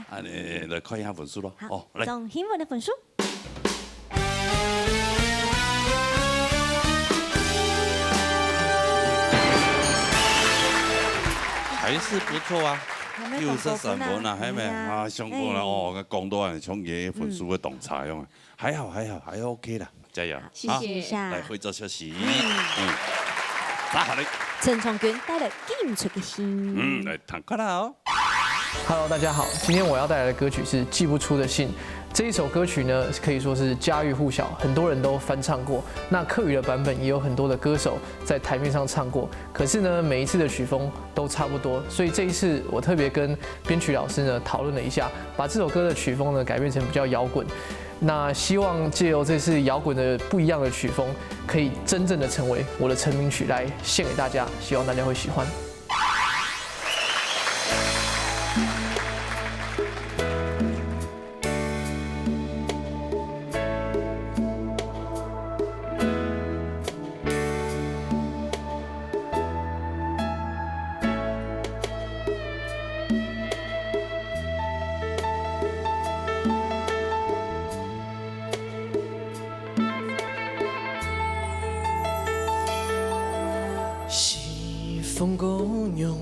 啊，来看一下分数咯。好，哦，来，总新闻的分数，还是不错啊。有没有有十三分啊，还没啊，上过了哦，讲到啊，从个分数会当差用啊，还好还好，还 OK 啦，加油！谢谢一下来，惠州消息，嗯，打好嘞，陈崇君带了金出个心，嗯，来坦克啦哦。 Hello，大家好，今天我要带来的歌曲是《寄不出的信》。这一首歌曲呢，可以说是家喻户晓，很多人都翻唱过。那客语的版本也有很多的歌手在台面上唱过，可是呢，每一次的曲风都差不多，所以这一次我特别跟编曲老师呢讨论了一下，把这首歌的曲风呢改变成比较摇滚。那希望借由这次摇滚的不一样的曲风，可以真正的成为我的成名曲来献给大家，希望大家会喜欢。西风姑娘，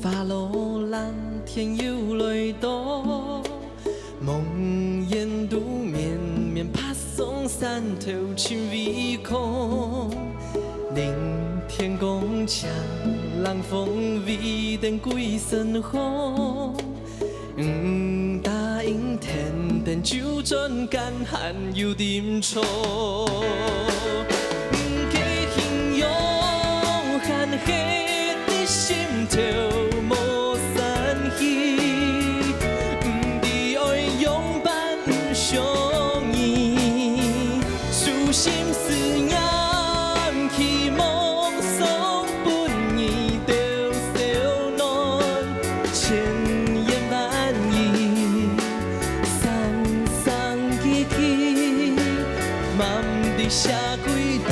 花落蓝天又来到，望眼肚绵绵，爬上山头尽微空。冷天光，清冷风，微灯归身后。 嗯，答应天天就转，干旱又点错。嗯，个形容，寒黑的心头无散去。嗯，知爱用伴相依，舒心思念，期望送分你兜小暖。 千言万语，声声句句，望得写归代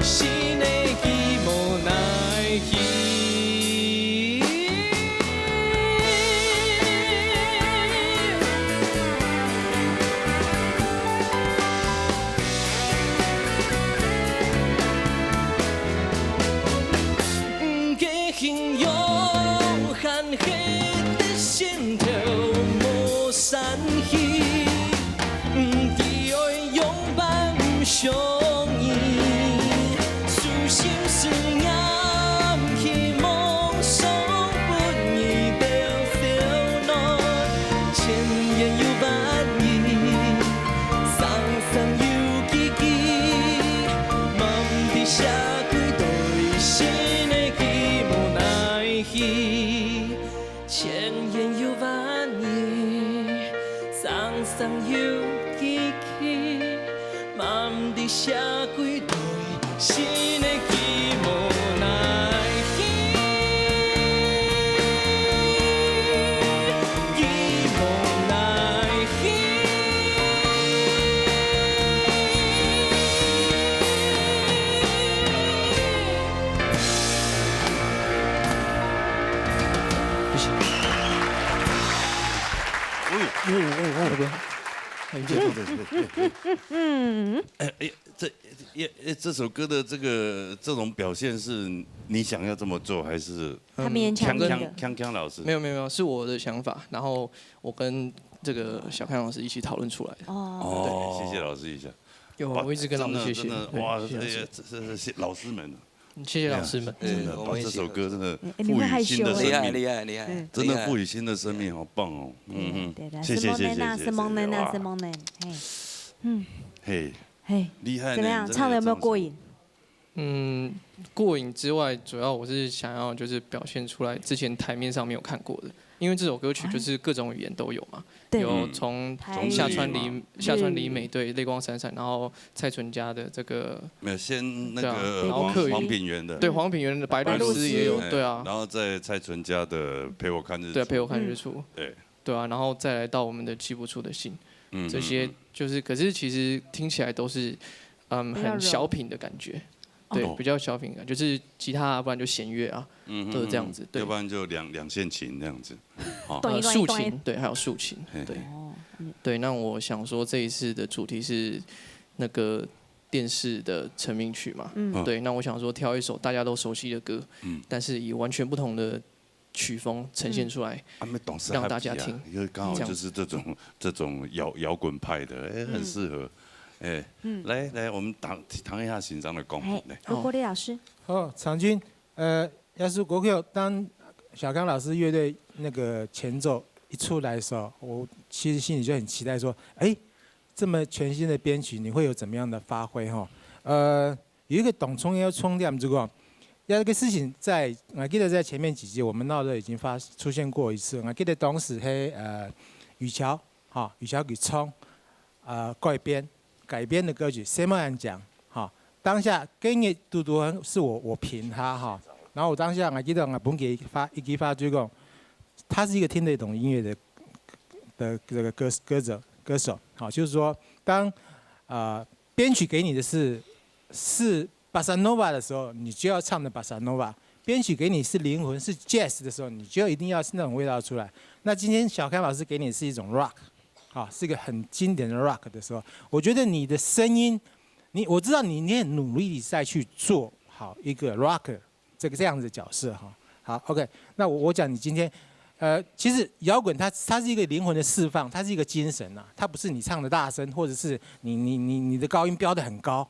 心的寄望来去。 个形容，寒黑的心头无散去。知爱用伴相依，舒心思念，期望送分你兜小暖。千言又万语，声声又句句，望得写归代心的寄望来去。 千言又万语，声声又句句，望得写归代心的寄望来去，寄望来去。 哎呦，哎呦，哎呦，哎呦，哎呦，哎呦，哎，这，这，也，这首歌的这个，这种表现是你想要这么做，还是他勉强的。康康，康康老师？没有，没有，没有，是我的想法，然后我跟这个小康老师一起讨论出来的。哦，对，谢谢老师一下。有，哇，我一直跟老师谢谢。真的，真的，对，哇，谢谢老师。哎呀，这，这，这，老师们啊。 谢谢老师们。哎，真的，把这首歌真的，哎，你会害羞欸。赋予新的生命。厉害，厉害，厉害，嗯。真的赋予新的生命，厉害。好棒哦。嗯，嗯。对的，谢谢，谢谢，谢谢，谢谢，哇。是蒙人啊，是蒙人，嘿。嗯。嘿，嘿，厉害呢，怎么样？你真的唱得有没有过瘾？唱这种。嗯，过瘾之外，主要我是想要就是表现出来之前台面上没有看过的，因为这首歌曲就是各种语言都有嘛，哦。对。有从台语。下川里，从日语嘛。下川里美，对，泪光闪闪，然后蔡淳佳的这个，没有，先那个，对啊，然后客语。黄，黄品源的。对，黄品源的白露丝也有，白露丝。对啊。哎，然后在蔡淳佳的陪我看日出。对，陪我看日出。嗯。对。对啊，然后再来到我们的寄不出的信，嗯，这些嗯，嗯。就是，可是其实听起来都是，嗯，比较柔。很小品的感觉。对，哦。比较小品感，就是吉他啊，不然就弦乐啊，嗯，嗯，都是这样子，嗯。对。要不然就两，两线琴这样子，哦。呃，竖琴，对，还有竖琴，嘿。对。哦，嗯。对，那我想说这一次的主题是那个电视的成名曲嘛，嗯。嗯。对，那我想说挑一首大家都熟悉的歌，嗯。但是以完全不同的曲风呈现出来，嗯。啊，没懂是让大家听，happy啊，因为刚好就是这种，这样子。这种摇，摇滚派的，哎，很适合。嗯。哎，嗯。来，来，我们谈，谈一下欣赏的光品，嘿，来。好，国立老师。好，场君，呃，要是国秀当小刚老师乐队那个前奏一出来的时候，我其实心里就很期待说，哎，这么全新的编曲，你会有怎么样的发挥哈？呃，有一个当重要个重点，如果有一个事情在，我记得在前面几集我们闹热已经发出现过一次，我记得当时嘿呃雨乔哈，雨乔佢唱呃改编改编的歌曲《什么人讲》哈，当下跟你嘟嘟很是我我评他哈，然后我当下我记得我本给发一句话就讲，他是一个听得懂音乐的的这个歌歌者歌手，好，就是说当呃编曲给你的是是 bossa nova 的时候，你就要唱的 bossa nova。编曲给你是灵魂，是 jazz 的时候，你就一定要是那种味道出来。那今天小康老师给你是一种 rock，啊，是一个很经典的 rock 的时候，我觉得你的声音，你我知道你你很努力在去做好一个 rocker 这个这样子的角色哈。好，OK，那我我讲你今天。呃，其实摇滚它它是一个灵魂的释放，它是一个精神啊，它不是你唱的大声，或者是你你你你的高音飙得很高，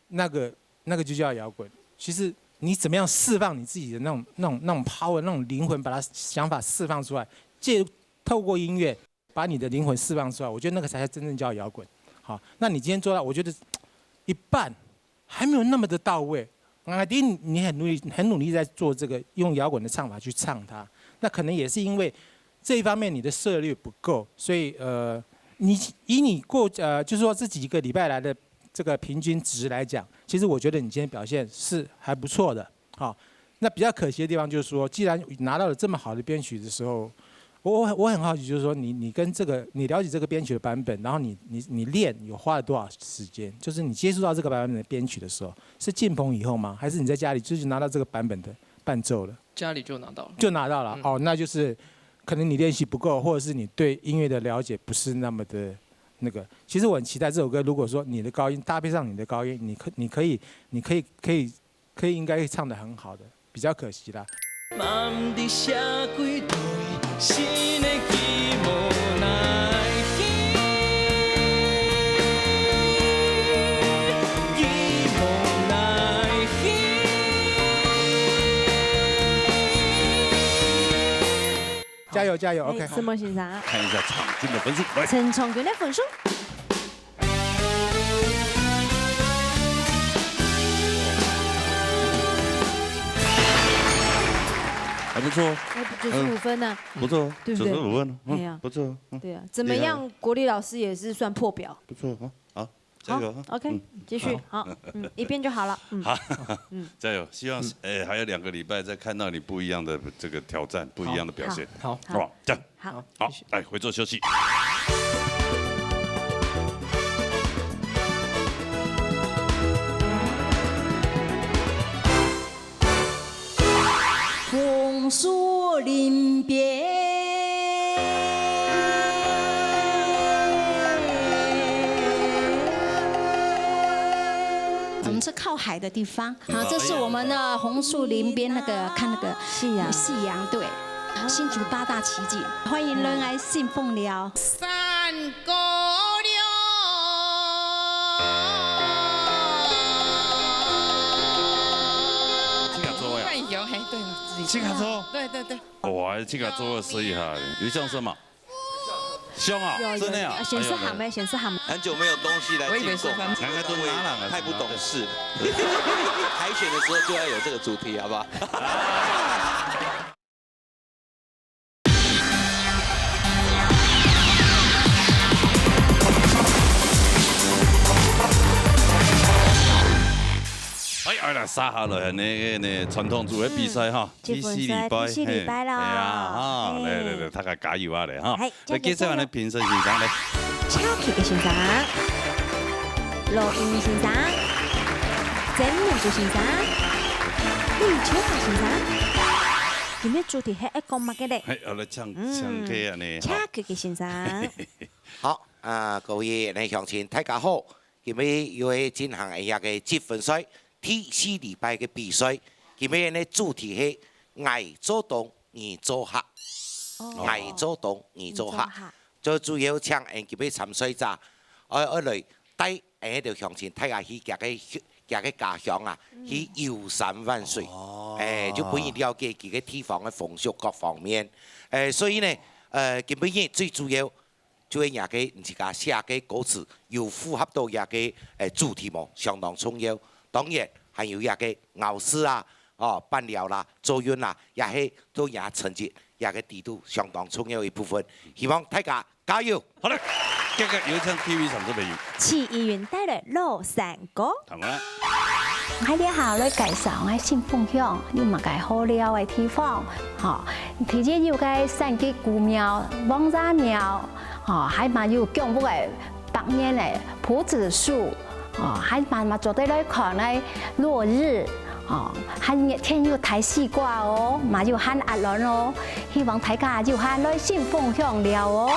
那个那个就叫摇滚。其实你怎么样释放你自己的那种那种那种 power，那种灵魂，把它想法释放出来，借透过音乐把你的灵魂释放出来，我觉得那个才真正叫摇滚。好，那你今天做到，我觉得一半还没有那么的到位。啊，第一，你很努力很努力在做这个，用摇滚的唱法去唱它，那可能也是因为这一方面你的涉猎不够，所以呃，你以你过呃，就是说这几个礼拜来的这个平均值来讲，其实我觉得你今天表现是还不错的。好，那比较可惜的地方就是说，既然拿到了这么好的编曲的时候，我我我很好奇，就是说你你跟这个你了解这个编曲的版本，然后你你你练有花了多少时间？就是你接触到这个版本的编曲的时候，是进棚以后吗？还是你在家里就是拿到这个版本的伴奏了？家里就拿到了。就拿到了、哦，那就是可能你练习不够，或者是你对音乐的了解不是那么的那个。其实我很期待这首歌，如果说你的高音搭配上你的高音，你可你可以你可以可以可以应该会唱得很好的，比较可惜啦。加油加油，OK。什么先生？看一下场均的分数，来。陈场均的分数。还不错，哎，九十五分呢，不错，对不对九十五分，哎呀嗯，不错，嗯，对啊，怎么样？国立老师也是算破表。不错啊，好，加油啊。 OK，继续，好，嗯，一遍就好了，嗯，好，加油！希望哎还有两个礼拜再看到你不一样的这个挑战，不一样的表现。好，好，这样好，好，来回座休息。红树林边。我们是靠海的地方，好，这是我们的红树林边那个看那个夕阳夕阳，对，新竹八大奇景，欢迎人来信奉寮。山高了。自家做呀？看有，嘿，对，自己自家做？对对对。哇，自家做个试一下，有像什么？像啊，有有真的呀有，，显示哎呦好没？显示好没？很久没有东西来进贡，我以为是翻刚刚都拿了，太不懂事。海选的时候就要有这个主题，好不好？哎，哎啦，接下來呢，呢傳統組的比賽哈，嗯第四禮拜，第四禮拜啦嘿，係啊，哈，嘿來來來，大家加油啊，來哈嘿，來介紹下呢評審先生來。車曲的先生，羅英先生，曾明珠先生，李秋華先生。今日主題係愛講麼个咧？嘿，好來唱唱歌啊呢，車曲的先生，好啊，各位呢鄉親，大家好。今日又係進行一下个積分賽，第四禮拜个比賽。今日呢主題係𠊎做東你做客，𠊎做東你做客，最主要請𠊎今日參賽者，愛愛來帶𠊎兜鄉親大家去佢个佢个家鄉啊，去遊山玩水，誒，就分佢了解佢个地方个風俗各方面。誒，所以呢，誒，今晡日最主要就係若个你自家寫个歌詞有符合到若个，誒，主題無，相當重要。當然，還有若个咬字啊，哦，伴料啦、押韻啦，也係對若成績、若个底肚相當重要一部分。希望大家加油！好嘞，這個有請第一位參賽朋友。徐一雲帶來《老山歌》。 好啊。𠊎這下來介紹𠊎新豐鄉有麼个好尞个地方。吼，第一有个三吉古廟、王爺廟，吼，還嘛有薑屋个百年个菩子樹，吼，還嘛嘛做得來看个落日，吼，還熱天有大西瓜哦，嘛有鹹鴨卵哦。希望大家有閒來新豐鄉尞哦。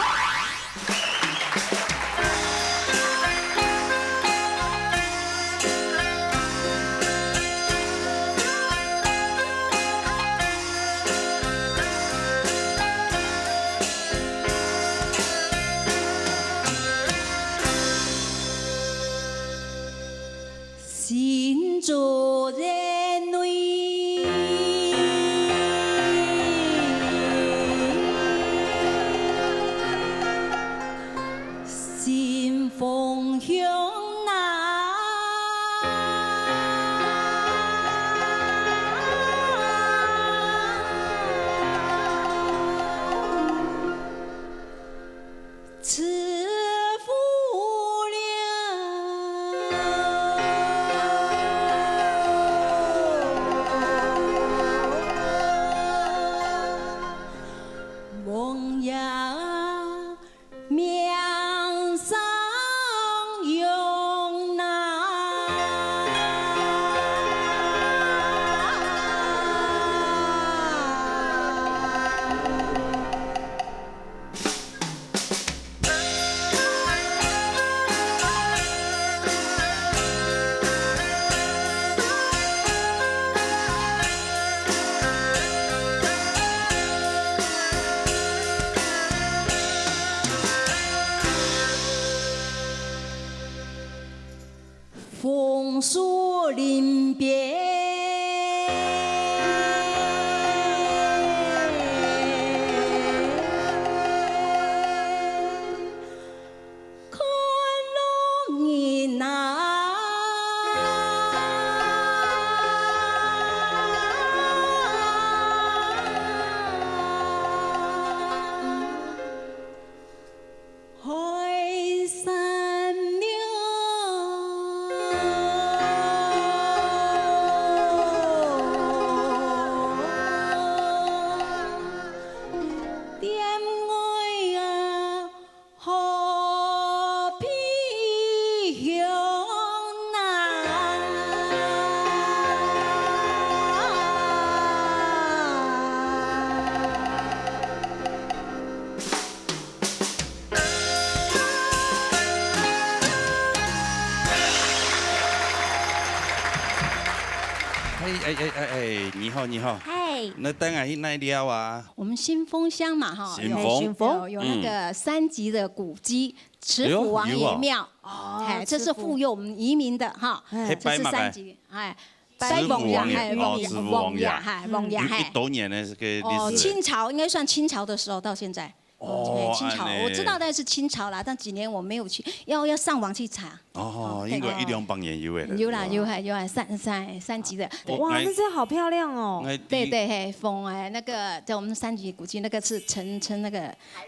新竹人類，新豐鄉啊。 致富了。王爷命上用呐。 楓樹林邊，看老人啊。 海山了。 哎，哎，哎，哎，哎，你好，你好。嗨。那等下去哪尞啊？我們新豐鄉嘛，哈，新豐。有，有，有那個三級的古蹟，慈福王爺廟。哎呦，有啊。哦，哎，這是慈福。護佑我們移民的，哈。哎。這是三級，哎。慈福王爺，慈福王爺，哦，慈福王爺。王爺，嗨，王爺，嗨。有，有多年的這個歷史了。哦，清朝，應該算清朝的時候到現在。 哦，哎，清朝，恁呢。我知道那是清朝啦，但幾年我沒有去，要，要上網去查。哦，哦，對，應該一兩百年有了。有啦，有，有，有，三，三，三級的。對。哇，那這好漂亮哦。對，對，嘿，風，哎，那個，在我們三級古蹟，那個是陳，陳那個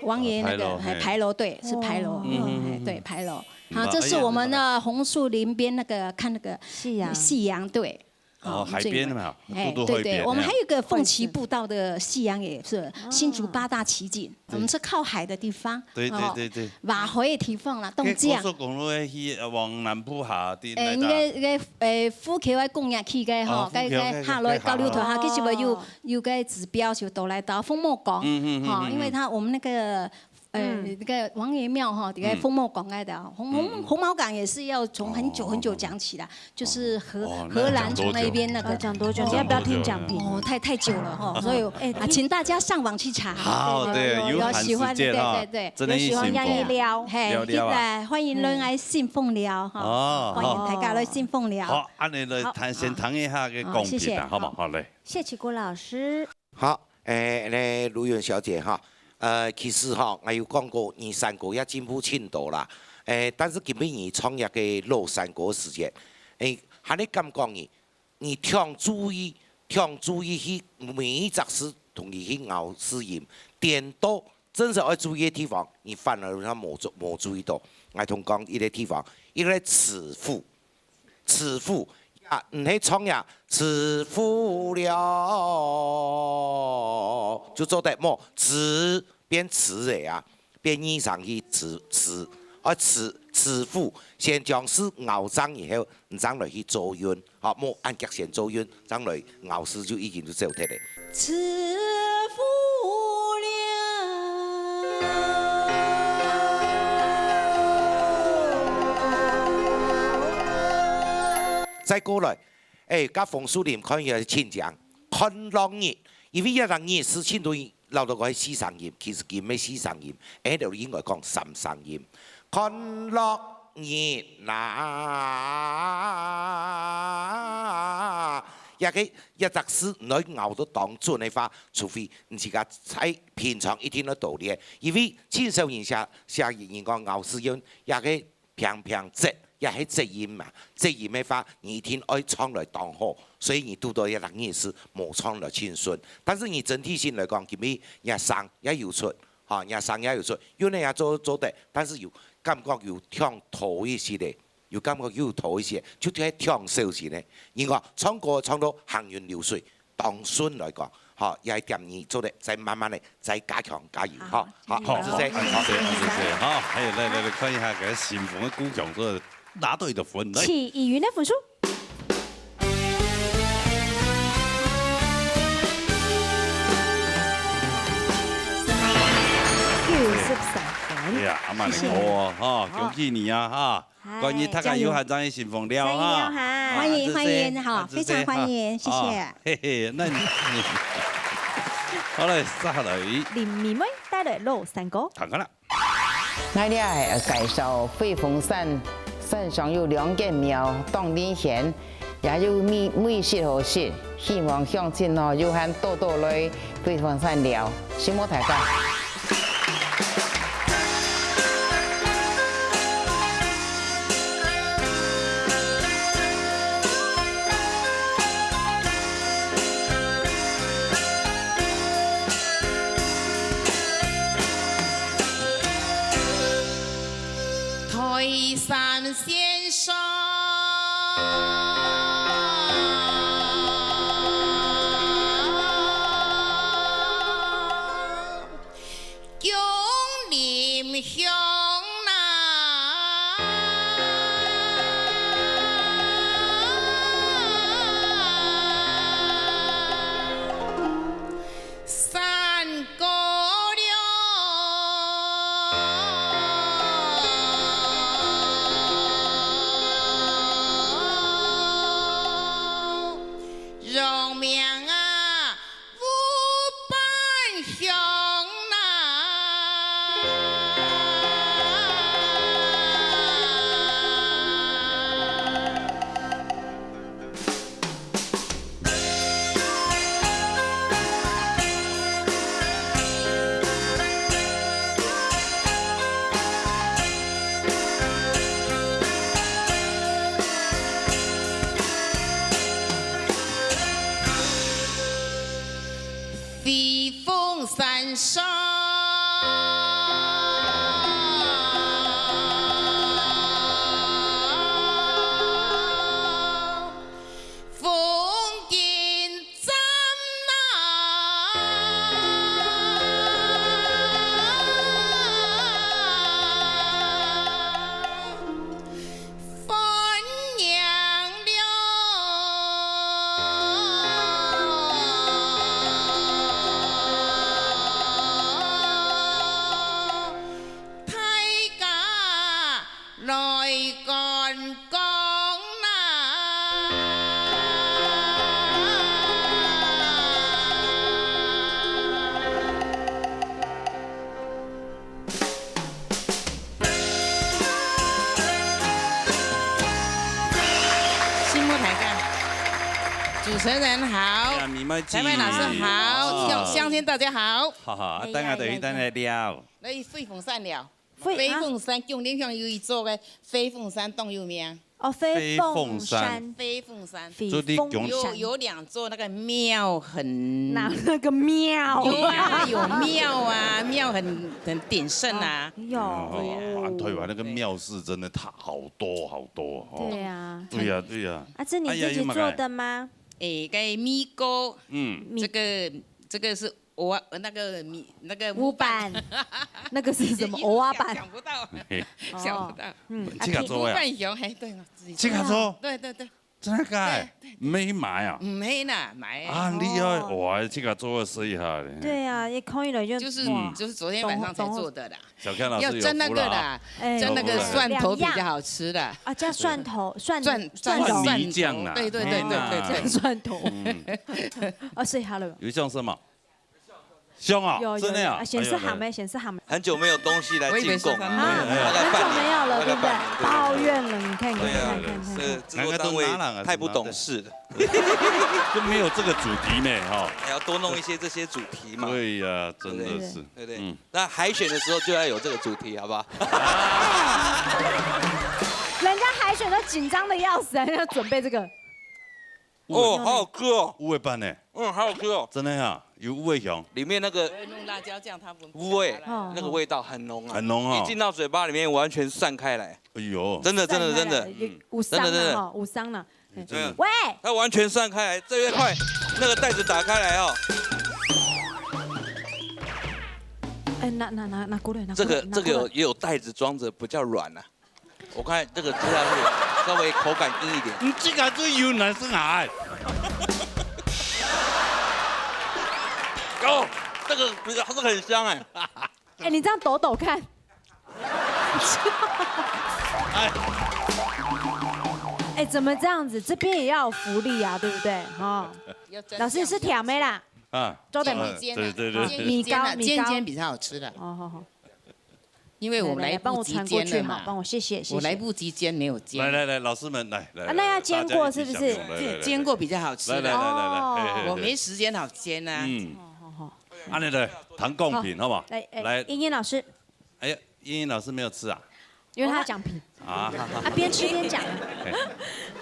王爺那個，哦，牌樓，嘿，嘿。牌樓，對，是牌樓，哇。嗯，嗯，嗯，哎，對，牌樓。嗯。好，這是我們的紅樹林邊那個，看那個夕陽。夕陽，對。 哦，哦，海邊的嘛，這個，哎，都，都海邊，對，對，我們還有一個鳳旗步道的夕陽也是，哦。新竹八大奇景，我們是靠海的地方，對，對，哦，對，對。挖海的地方啦，當靚。該高速公路的去，呃，往南部下，對，哎，那搭。該，該，哎，虎口的公園去該，吼，哦，該，虎口，該，該下來交流道，該，該，哈，其實有，哦。有個指標就到來到紅毛港，嗯，嗯，嗯，吼，嗯，嗯。因為它，我們那個 呃，嗯。那個王爺廟哈，在該紅毛港該的，嗯。紅，紅，嗯，嗯。紅毛港也是要從很久很久講起啦，哦。就是荷，哦，那講多久？荷蘭從那邊那個，哦，講多久？哦，你要不要聽講評？哦，太，太久了哈，所以，哎，啊，聽，請大家上網去查哈。好，對，對，對，有，有閒時間哈，有喜歡，對，對，對。真的是有喜歡，願意尞。嘿，尞，尞啊。來，歡迎人來新豐尞哈，嗯。哦，歡迎大家來新豐尞。好，恁呢來談，好。先談一下个公平啊，好，謝謝。好不好？好嘞。謝啟國老師。 好，誒，那盧雲小姐哈，呃，其實吼，𠊎有講過，你山歌也進步盡多啦。誒，但是今晡日唱這个老山歌个時節，誒，還係感覺你，你忒注意，忒注意去每一隻字同佢去咬字音，顛倒真實愛注意个地方，你反而無注，無注意到。𠊎同講一个地方，一个詞庫， 詞庫，也毋係唱呀，詞庫了，就做得無，詞變詞仔啊，變二聲去詞，詞，啊，詞，詞庫，先將字咬正以後，你正來去做韻，好，無恁遽先做韻，正來咬字就已經就走忒咧。詞庫了。再過來， 誒，甲紅樹林看起來盡靚，看落日，因為這隻日字盡多人恅著講係四聲音，其實佢毋係四聲音，誒，就應該講三聲音。看落日啦，這个，這隻字你愛咬到當準个話，除非你自家在平常一定愛多練，因為盡少人寫，寫人講咬字用這个 平平䆀，也係䆀音嘛。䆀音个話，你一定愛唱來當好，所以你堵著這隻日字無唱來盡順。但是你整體性來講，今晡日聲也有出，吼，這聲也有出，有呢也做，做得，但是有感覺有忒拖一息咧，有感覺有拖一息，就係忒小心咧。人講唱歌唱到行雲流水， 當順來講，吼，這一點你做得再慢慢个再加強加油，吼，好，好，好，就這，好，就這，就這，好，係，來，來，來，看一下這个新豐个古強做拿到幾多分，來。齊一雲个分數。九十三分。哎呀，阿滿你好哦，哈，恭喜你啊，哈。 關於大家有閒正去新豐尞哈。歡迎，歡迎，好，非常歡迎，謝謝。嘿嘿，那你，好嘞，再來。林美妹帶來老山歌。看看啦。𠊎這係介紹飛鳳山，山上有兩間廟，當靈顯，也有美，美食好食，希望鄉親哦，有閒多多來飛鳳山尞，承蒙大家。主持人好，哎呀，美美姐。台妹老师好，哦。乡，乡亲大家好。哈哈，哎呀，等下就去等下聊。来，飞凤山了。飞，飞凤山，啊。景林乡有一座个飞凤山当有名。哦，飞凤山。飞凤山。飞凤山。飞凤山。有，有两座那个庙很，哪那个庙？有啊，有庙啊，庙很，很鼎盛啊。哦，有。哦，对啊。啊，对吧？那个庙寺真的它好多好多哦。对啊。对呀，对呀。啊，这你自己做的吗？哎呀，有买个。哎，该米糕，嗯。米，这个，这个是 蚵仔，那个米，那个乌乌板。板。那个是什么？蚵仔板。想不到，嘿。想不到。哦。嗯，啊，自家做呀？乌板熊，嘿，对哦，自己做。自家做？对，对，对。真的假的？对，对，对。没买啊？没啦，买。啊，你要，哦。哇，自家做个试一下嘞。对啊，也可以了，就，就是，哇。就是昨天晚上才做的啦。小康老师有福了啊。要蒸那个啦，哎，蒸那个蒜头比较好吃的。有福了。啊，加蒜头，蒜，蒜，蒜蓉。蒜泥酱啦。对，对，对，哎呀。对，对，对。加蒜头。嗯。啊，试一下了。有像是吗？ 香啊，有，有，真的啊，有，啊，显示好没，哎呦，哎呦。显示好没。很久没有东西来进贡了，我以为是他们。啊，哎，哎，哎。大概半年，很久没有了，对不对？大概半年，对。抱怨了，你看，你看，对啊，你看，你看，你看。是制作单位太不懂事了。就没有这个主题没，哈。还要多弄一些这些主题嘛。对呀，真的是。对不对？对，对。嗯。那海选的时候就要有这个主题，好不好？人家海选都紧张得要死，还要准备这个。哦，好好吃哦。乌白粄呢？嗯，好好吃哦。真的啊，有乌白香。里面那个我会弄辣椒酱，它不，乌白，哦。那个味道很浓啊，很浓哦。一进到嘴巴里面完全散开来。哎呦。真的，真的，散开来，真的。有，有香啊，真的，真的。吼，有香啊。哎，真的。喂。它完全散开来，这一块，那个袋子打开来哦。哎，拿，拿，拿，拿过来，拿过来，这个，拿过来。这个有，也有袋子装着，比较软啊。 我看这个吃下去稍微口感硬一点。你这个最有男生癌。哦，这个比较，这个很香哎。哎，你这样抖抖看。哎。哎，怎么这样子？这边也要有福利啊，对不对？哈。要蒸老师是甜的啦。啊，做得吗？煎啊，对，对，对。煎，米糕，煎啊，米糕。煎，煎比较好吃的。哦，好，好。 因为我来不及煎了嘛。来，来，来，帮我传过去哈，帮我，谢谢，谢谢。我来不及煎，没有煎。来，来，来，老师们，来，来，啊，那要煎过是不是？大家一起享用，来，来，来，来。煎，煎过比较好吃的。来，来，来，来，来，哦。嘿，嘿，嘿。我没时间好煎啊。嗯。好，好，好。按呢来，谈贡品，好不好？来，哎，来。英英老师。哎呀，英英老师没有吃啊？因为他讲品。啊。啊，边吃边讲。嘿。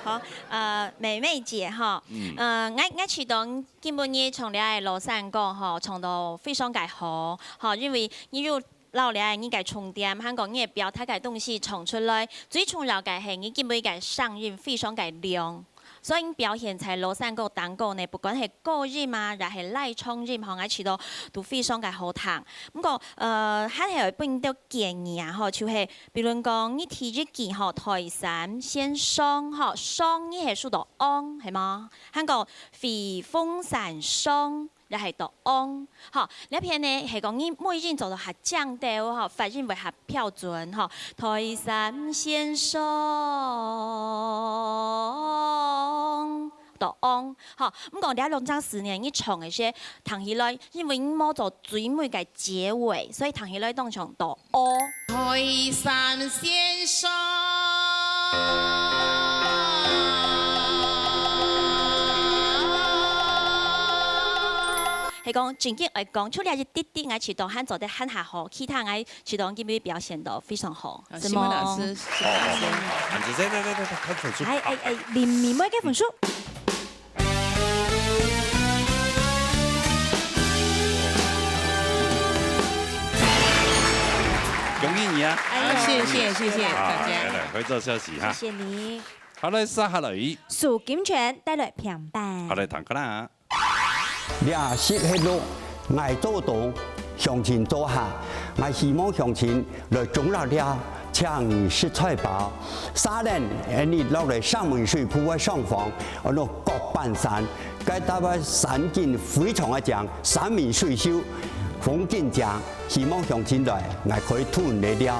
好，呃，美美姐哈，嗯。呃，𠊎，𠊎試著今晡日唱這个老山歌吼，唱到非常个好，吼，因為你有 摎這个你个重點，還過你个表達个東西唱出來，最重要个係你今晡日个聲音非常个亮。所以你表現在老山歌當中呢，不管係高音啊，也係拉長音吼，𠊎試著都非常个好聽。毋過，呃，還係有分你兜建議啊，吼，就係，比如講，你第一句吼，台山先上吼，上你係收到昂，係無？還過飛鳳山上， 也係到昂。好，這片呢，係講你尾音做到較靚兜吼，發音會較標準吼。台山先上到昂。好，毋過這兩隻字呢，你唱个時聽起來，因為你無做最尾个結尾，所以聽起來當像到哦。台山先上。 係講正經愛講，除了一滴滴，𠊎試著還做得還較好，其他𠊎試著今晡日表現到非常好。啊，是無？新聞老師，新聞老師。哦，哦，哦，哦，來，來，來，來，看分數。哎，哎，哎，林美妹个分數。恭喜你啊！哎呦。好，謝謝，謝謝大家。好，來，來，回照消息哈。謝謝你。好，來，接下來。蘇金泉帶來平板。好，來，聽看啦。 這集係錄𠊎做東，鄉親做客，𠊎希望鄉親來中壢尞，請你食菜包。沙崙，𠊎等落來三汶水庫个上方，安到角板山，該搭个山景非常个靚，山明水秀，風景靚，希望鄉親來，𠊎可以渡你尞。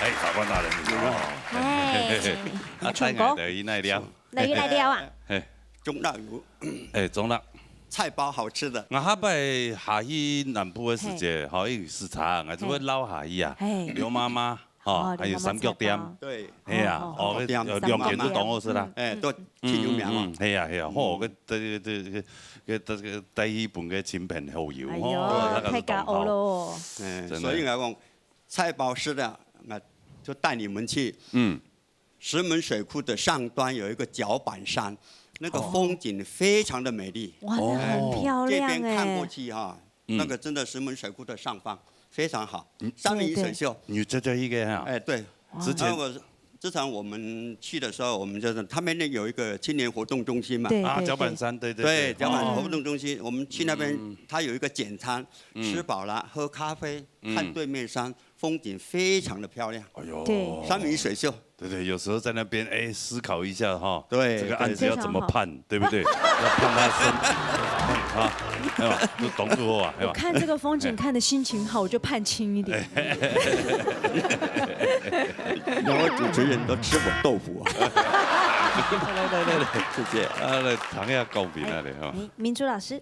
哎，法官大人，你好。哎，啊，你唱歌。帶𠊎兜去哪尞？哪位來尞啊？嘿。中壢有。哎，中壢。菜包好吃的。𠊎下擺下去南部个時節，嘿。吼，因為時差，𠊎就會嘿。繞下去啊。嘿。劉媽媽，吼，哦，還有三腳店。劉媽媽菜包。對。係啊，哦，哦，哦。哦，該，呃，三腳店。兩間都當好食啦。嗯，哎，都盡有名啊。嗯，嗯，嗯，係啊，係啊，吼，嗯。該，這個，這個，該，這個帶去分該親朋好友，哎喲，吼，大家都當好。太加油咯。哎，真的。所以𠊎講， 菜包食了，那就帶你們去。嗯。石門水庫的上端有一個角板山，那個風景非常的美麗。哇，那很漂亮欸。哦。這邊看過去哈，嗯。那個真的石門水庫的上方非常好，嗯。山明水秀。對，對。你有這，這一個哈？哎，對。之前然後我，之前我們去的時候，我們就是，他們那有一個青年活動中心嘛。對，啊，對，角板山，對，對，對，對。角板活動中心，哦。我們去那邊，嗯。它有一個簡餐，嗯。吃飽了，喝咖啡， 嗯。看對面山，風景非常的漂亮。哎喲。對。山明水秀。對，對，有時候在那邊，哎，思考一下哈，對，這個案子要怎麼判，對，對。對不對？要判他生，啊，對吧？就懂就好啊，對吧？我看這個風景看得心情好，我就判輕一點。兩位主持人都吃我豆腐啊。來，來，來，來。謝謝。啊，來，談一下公平啊，哎，哈。哎，明珠老師。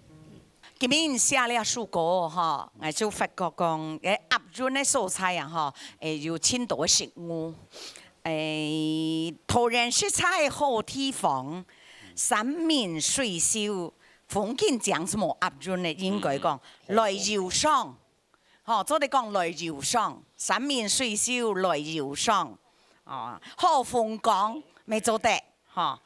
今晡日寫這首歌吼，𠊎就發覺講，欸，押韻个素材啊吼，欸，有盡多个食物。欸，桃園實在好地方，山明水秀，風景靚係無押韻个，應該講，嗯，嗯。來遊賞。吼，做得講來遊賞，山明水秀來遊賞。哦，好風光，乜做得。 吼，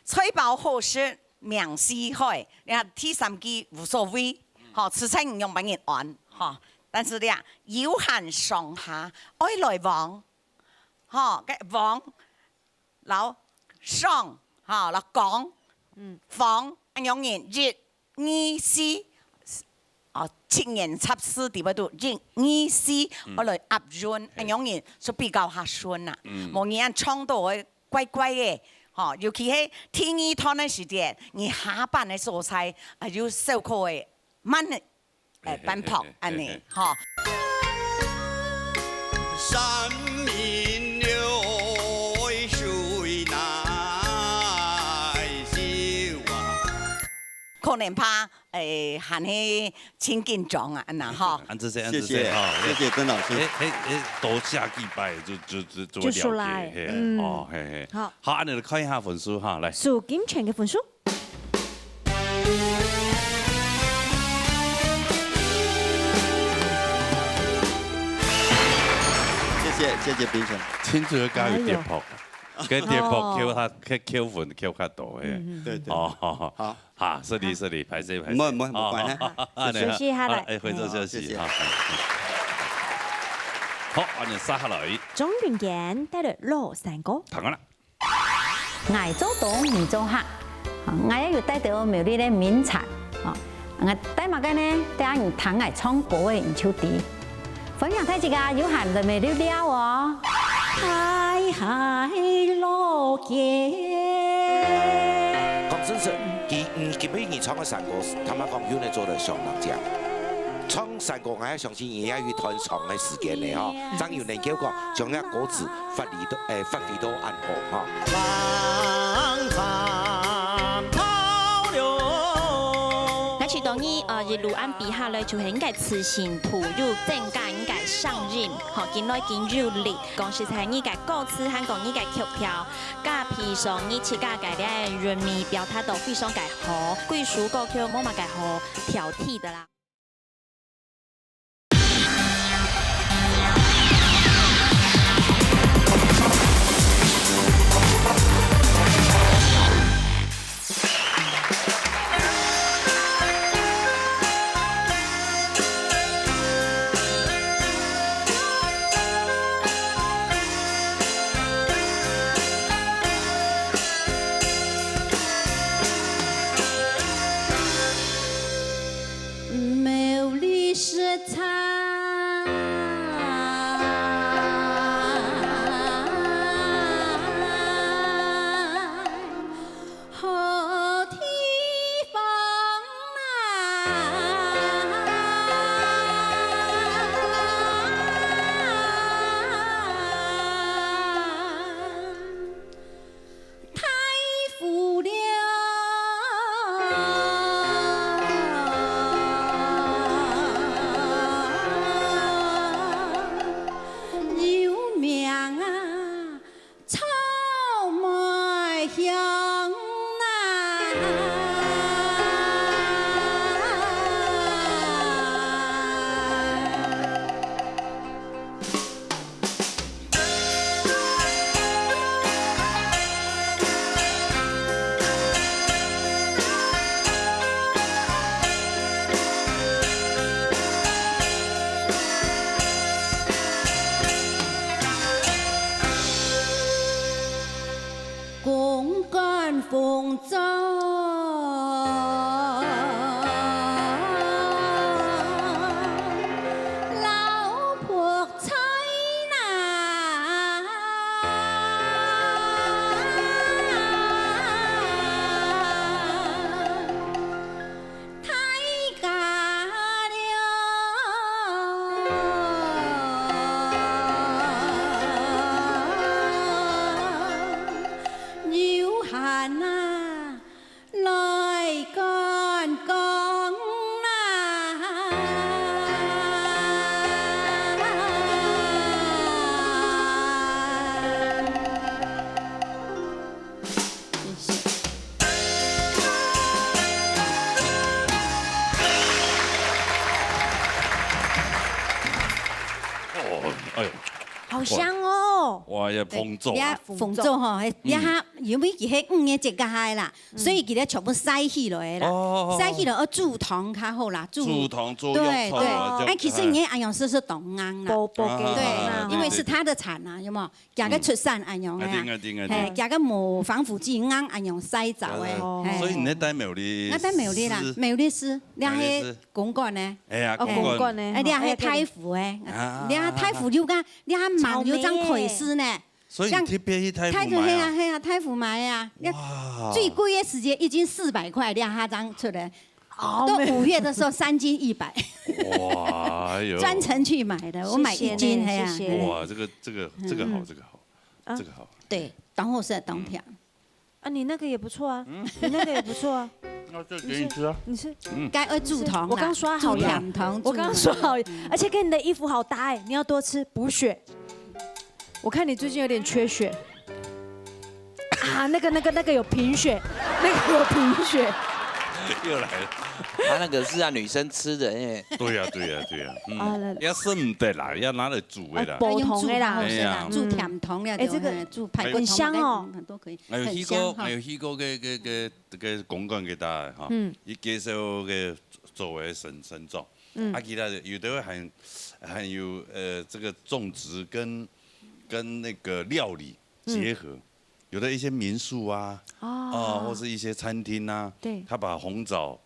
菜包好食，名四海，你看第三句無所謂，吼，實在毋用分人安，吼。但是咧，有閒上下，愛來往，吼，該往，摎賞，吼，摎講，嗯。往，恁樣人，一、二、四， 哦，七言插四，底背肚一、二、四，嗯。愛來押韻，嘿。恁樣人就比較較順啊。嗯。無你恁唱到个怪怪个，吼，尤其係第二段个時節，你下半个素材，啊，有小可个慢个，呃，嘿，嘿，反拍，嘿，嘿，恁呢，嘿，嘿。吼。山明流水難修啊。可能怕 欸，還係盡緊張啊，恁呢吼。恁仔細，恁仔細，謝謝，吼，謝謝曾老師。欸，欸，欸，多寫幾擺就，就，就，就了解，就出來，嘿，嗯。哦，嘿，嘿。好。好，恁呢看一下分數哈，來。蘇金泉个分數。謝謝，謝謝評審。親自个加油點炮。哎喲。 該點播哦。扣較，扣，扣分扣較多，嘿。嗯，嗯，嗯。對，對。哦，好。哈，失禮，失禮，歹勢，歹勢。毋會，毋會，無關係。哦，哦，哦，休息下來。好，欸，回座休息，好，謝謝。哈。好，恁呢接下來。鍾雲堅帶來老山歌。聽啊啦。𠊎做東，你做客，啊，𠊎也有帶兜苗栗个名產，啊， 𠊎帶麼个呢？等下你聽𠊎唱歌仔，你就知。歡迎大自家有閒來苗栗尞哦！嗨嗨，老街。講真實，佢，嗯，今晡日你唱个山歌，坦白講，韻仔做得相當靚。唱山歌，𠊎也相信你也有一段長个時間了吼，正有能夠講，將這歌詞發揮到，欸，發揮到恁好吼。 𠊎知道你，呃，一路恁比下來，就係你个自信度有增加，你个聲音，吼，緊來緊有力。講實在，你个歌詞還講你个曲調，加配上你自家个這韻味表達到非常个好，歸首歌曲無麼个好挑剔个啦。做老仆菜啦，大家了，有閒啊， 來觀光啦。謝謝。哦，哎喲，好香哦。哇，也紅棗啊。對，你看紅棗吼，嘿，嗯。你看，因為佢係五月節个下啦， 所以佢兜全部曬起來啦。哦。曬起來，愛煮湯較好啦，煮。煮湯做藥草啊，對，對。這樣。哎，其實你恁樣食係當啱啦。補，補給對，啊，因為是他的產啊，有無？佢个出產恁樣个啊。嗯。啊，對啊，對啊，對啊。嘿，佢个無防腐劑，啱恁樣曬著个。哦。嘿。所以你在戴苗栗，𠊎戴苗栗啦，苗栗市，你係公館呢？哎呀，哦，公館。公館呢。哎，你係大湖个，啊。你係大湖有个，你係蠻有張開始呢。 所以你特別去大湖買啊？大湖，係啊，係啊，大湖買啊。哇。最貴个時節一斤四百塊，你看佢正出來。哦，到五月的時候，三斤一百。哇，哎喲。專程去買的，我買一斤，謝謝呢，係啊。謝謝。哇，這個，這個，這個好，嗯。這個好，啊。這個好。對，當好食，當甜。嗯。啊，你那個也不錯啊，嗯。你那個也不錯啊。那這個給你吃啊。你吃。嗯。該愛煮湯啦，我剛刷好牙，煮甜湯，我剛刷好牙，煮那個。而且跟你的衣服好搭欸，你要多吃，補血。 我看你最近有點缺血。啊，那個，那個，那個有貧血，那個有貧血。又來了。他那個是讓女生吃的，因為對呀，對呀，對呀，嗯。啊，來了。也捨毋得啦，也拿來煮的啦。啊，補湯的啦。哎呀。煮甜湯了，哎，這個對，煮排骨湯，很香哦。很多可以，哎喲，很香哈。去過，哎喲，去過該，該，該，該公館該搭哈，嗯。佢介紹該做个神，神作。 嗯。啊，其他的有的會很，很有，呃，這個種植跟，跟那個料理結合，嗯。有的一些民宿啊，哦。哦，或是一些餐廳啊，對。他把紅棗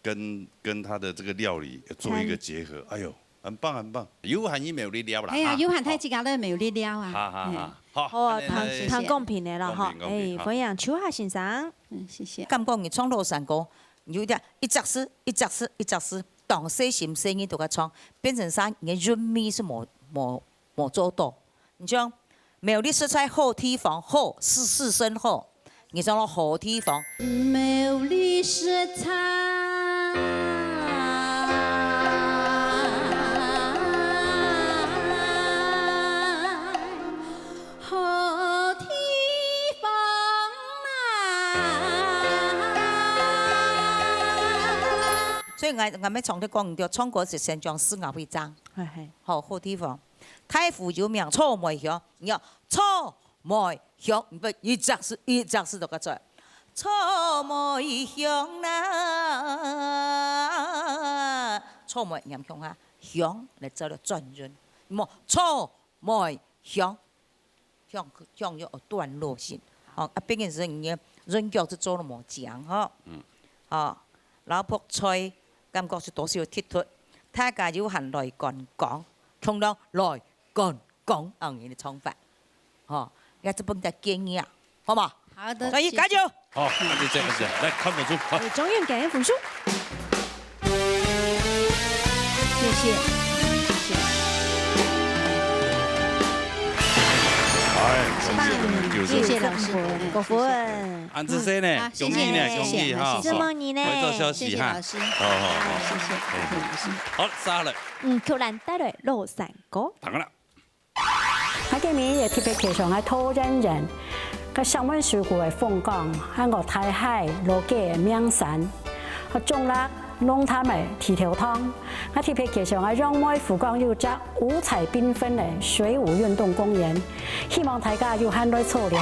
跟，跟他的這個料理做一個結合，餐。哎喲，很棒，很棒。有閒去苗栗尞啦，哎呀，哈，有閒大家都去苗栗尞啊。好。哈哈哈，嘿。好。好啊，按呢來，聽，聽公平的啦，哈。公平，公平，哎，哈。歡迎秋霞先生。嗯，謝謝。感覺你唱老山歌， 有一點，一隻字，一隻字，一隻字，當細心細義都个唱，變成啥？你个韻味係無，無，無做到。你像苗栗實在好地方，好，係，係真好。你唱到好地方。苗栗實在 好地方啊。所以𠊎，𠊎乜常在講，你就唱歌之前將字咬會正。嘿嘿。好，好地方。大湖有名草莓香，你要草莓香，你不一隻字，一隻字都个出來。草莓香啦，草莓黏香啊，香來做了轉韻，莫草 梅香，香，香有段落性。吼，啊，畢竟係你个韻腳就做了無講吼。嗯。吼，老白菜感覺係多少有忒突，大家有閒來觀光，共樣來觀光，恁樣个唱法。吼，也係分大家建議啊，好無？好的，所以加油！謝謝。 好，那就這樣子，來，看分數，好。哎，中原感恩分數。謝謝，謝謝。哎，恭喜我們六十分。謝謝老師。過分。恁仔細呢，啊，恭喜呢，謝謝，恭喜哈，謝謝，謝謝。承蒙你呢。我做消息哈。謝謝老師。好，好，好。哎，謝謝，哎，謝謝老師。好，下來。嗯，突然帶來老山歌。當然了。 𠊎今晡日也特別介紹𠊎桃園縣个石門水庫个風光，還有大溪老街个名山，和中壢龍潭个剃頭湯。𠊎特別介紹𠊎楊梅湖光有隻五彩繽紛个水舞運動公園，希望大家有閒來坐尞。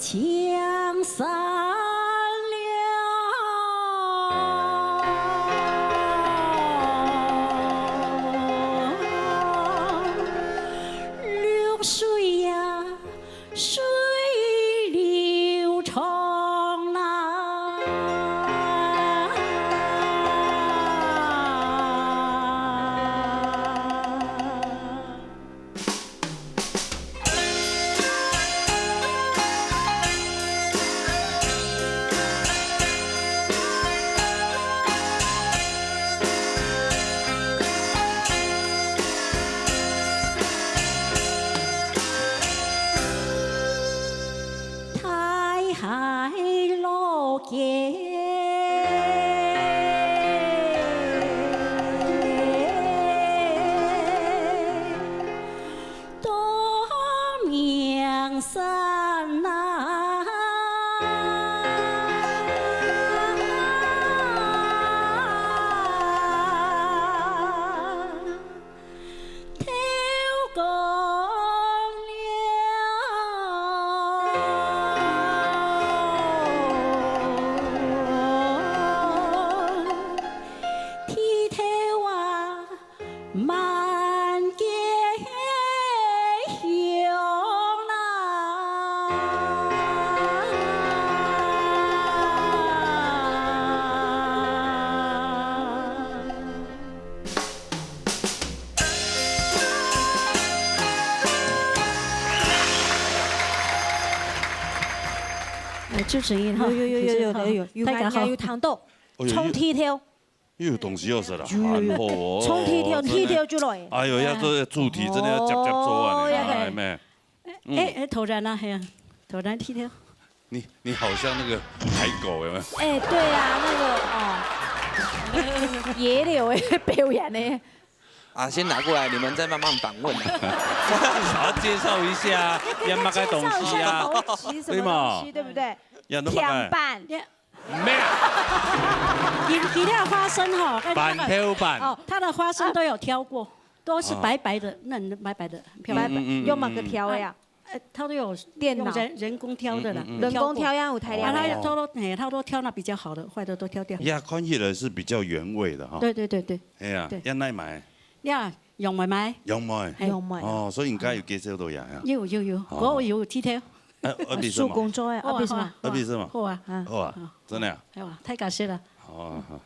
青山绿水呀，水流长啊。大海路边。 到名山啊，头高了，剃头啊， 满街香啊。哎，主持人哈，有有有有有有有，有大家好。有听到，哎呦，有冲天头。 又有东西要说了，有有有，很厚哦。冲剃头，剃头就来。哎呦，要做主题，真的要接接做啊，哦，你看，哎，哎，哎，头然啊，嘿啊，头然剃头。你你好像那个海狗有没有？哎，对啊，那个哦，野柳哎，表演呢。啊，先拿过来，你们再慢慢访问啊。想要介绍一下，要买个东西啊，介绍一下什么东西，什么东西，对吗？对不对？要那么甜粄。 没有。你你那个花生哈，跟那个粄条粄。哦，它的花生都有挑过，都是白白的，嫩白白的，漂亮。白白，嗯，嗯，嗯，用哪个挑的呀？呃，它都有电脑。用人人工挑的啦，嗯，嗯，嗯。人工挑样有大量的。啊，它都都，嘿，它都挑那比较好的，坏的都挑掉。呀，看起来是比较原味的哈。对对对对。哎呀，对。要哪买？呀，用买买。用买。哎。用买。哦，所以你刚才有介绍到呀，呀。有有有，哦。我有剃头。 哎，为什么？手工做的，啊，为什么？好啊，好啊。为什么？好啊。嗯。好啊，好啊。真的啊？好啊，太感谢了。好啊，好啊。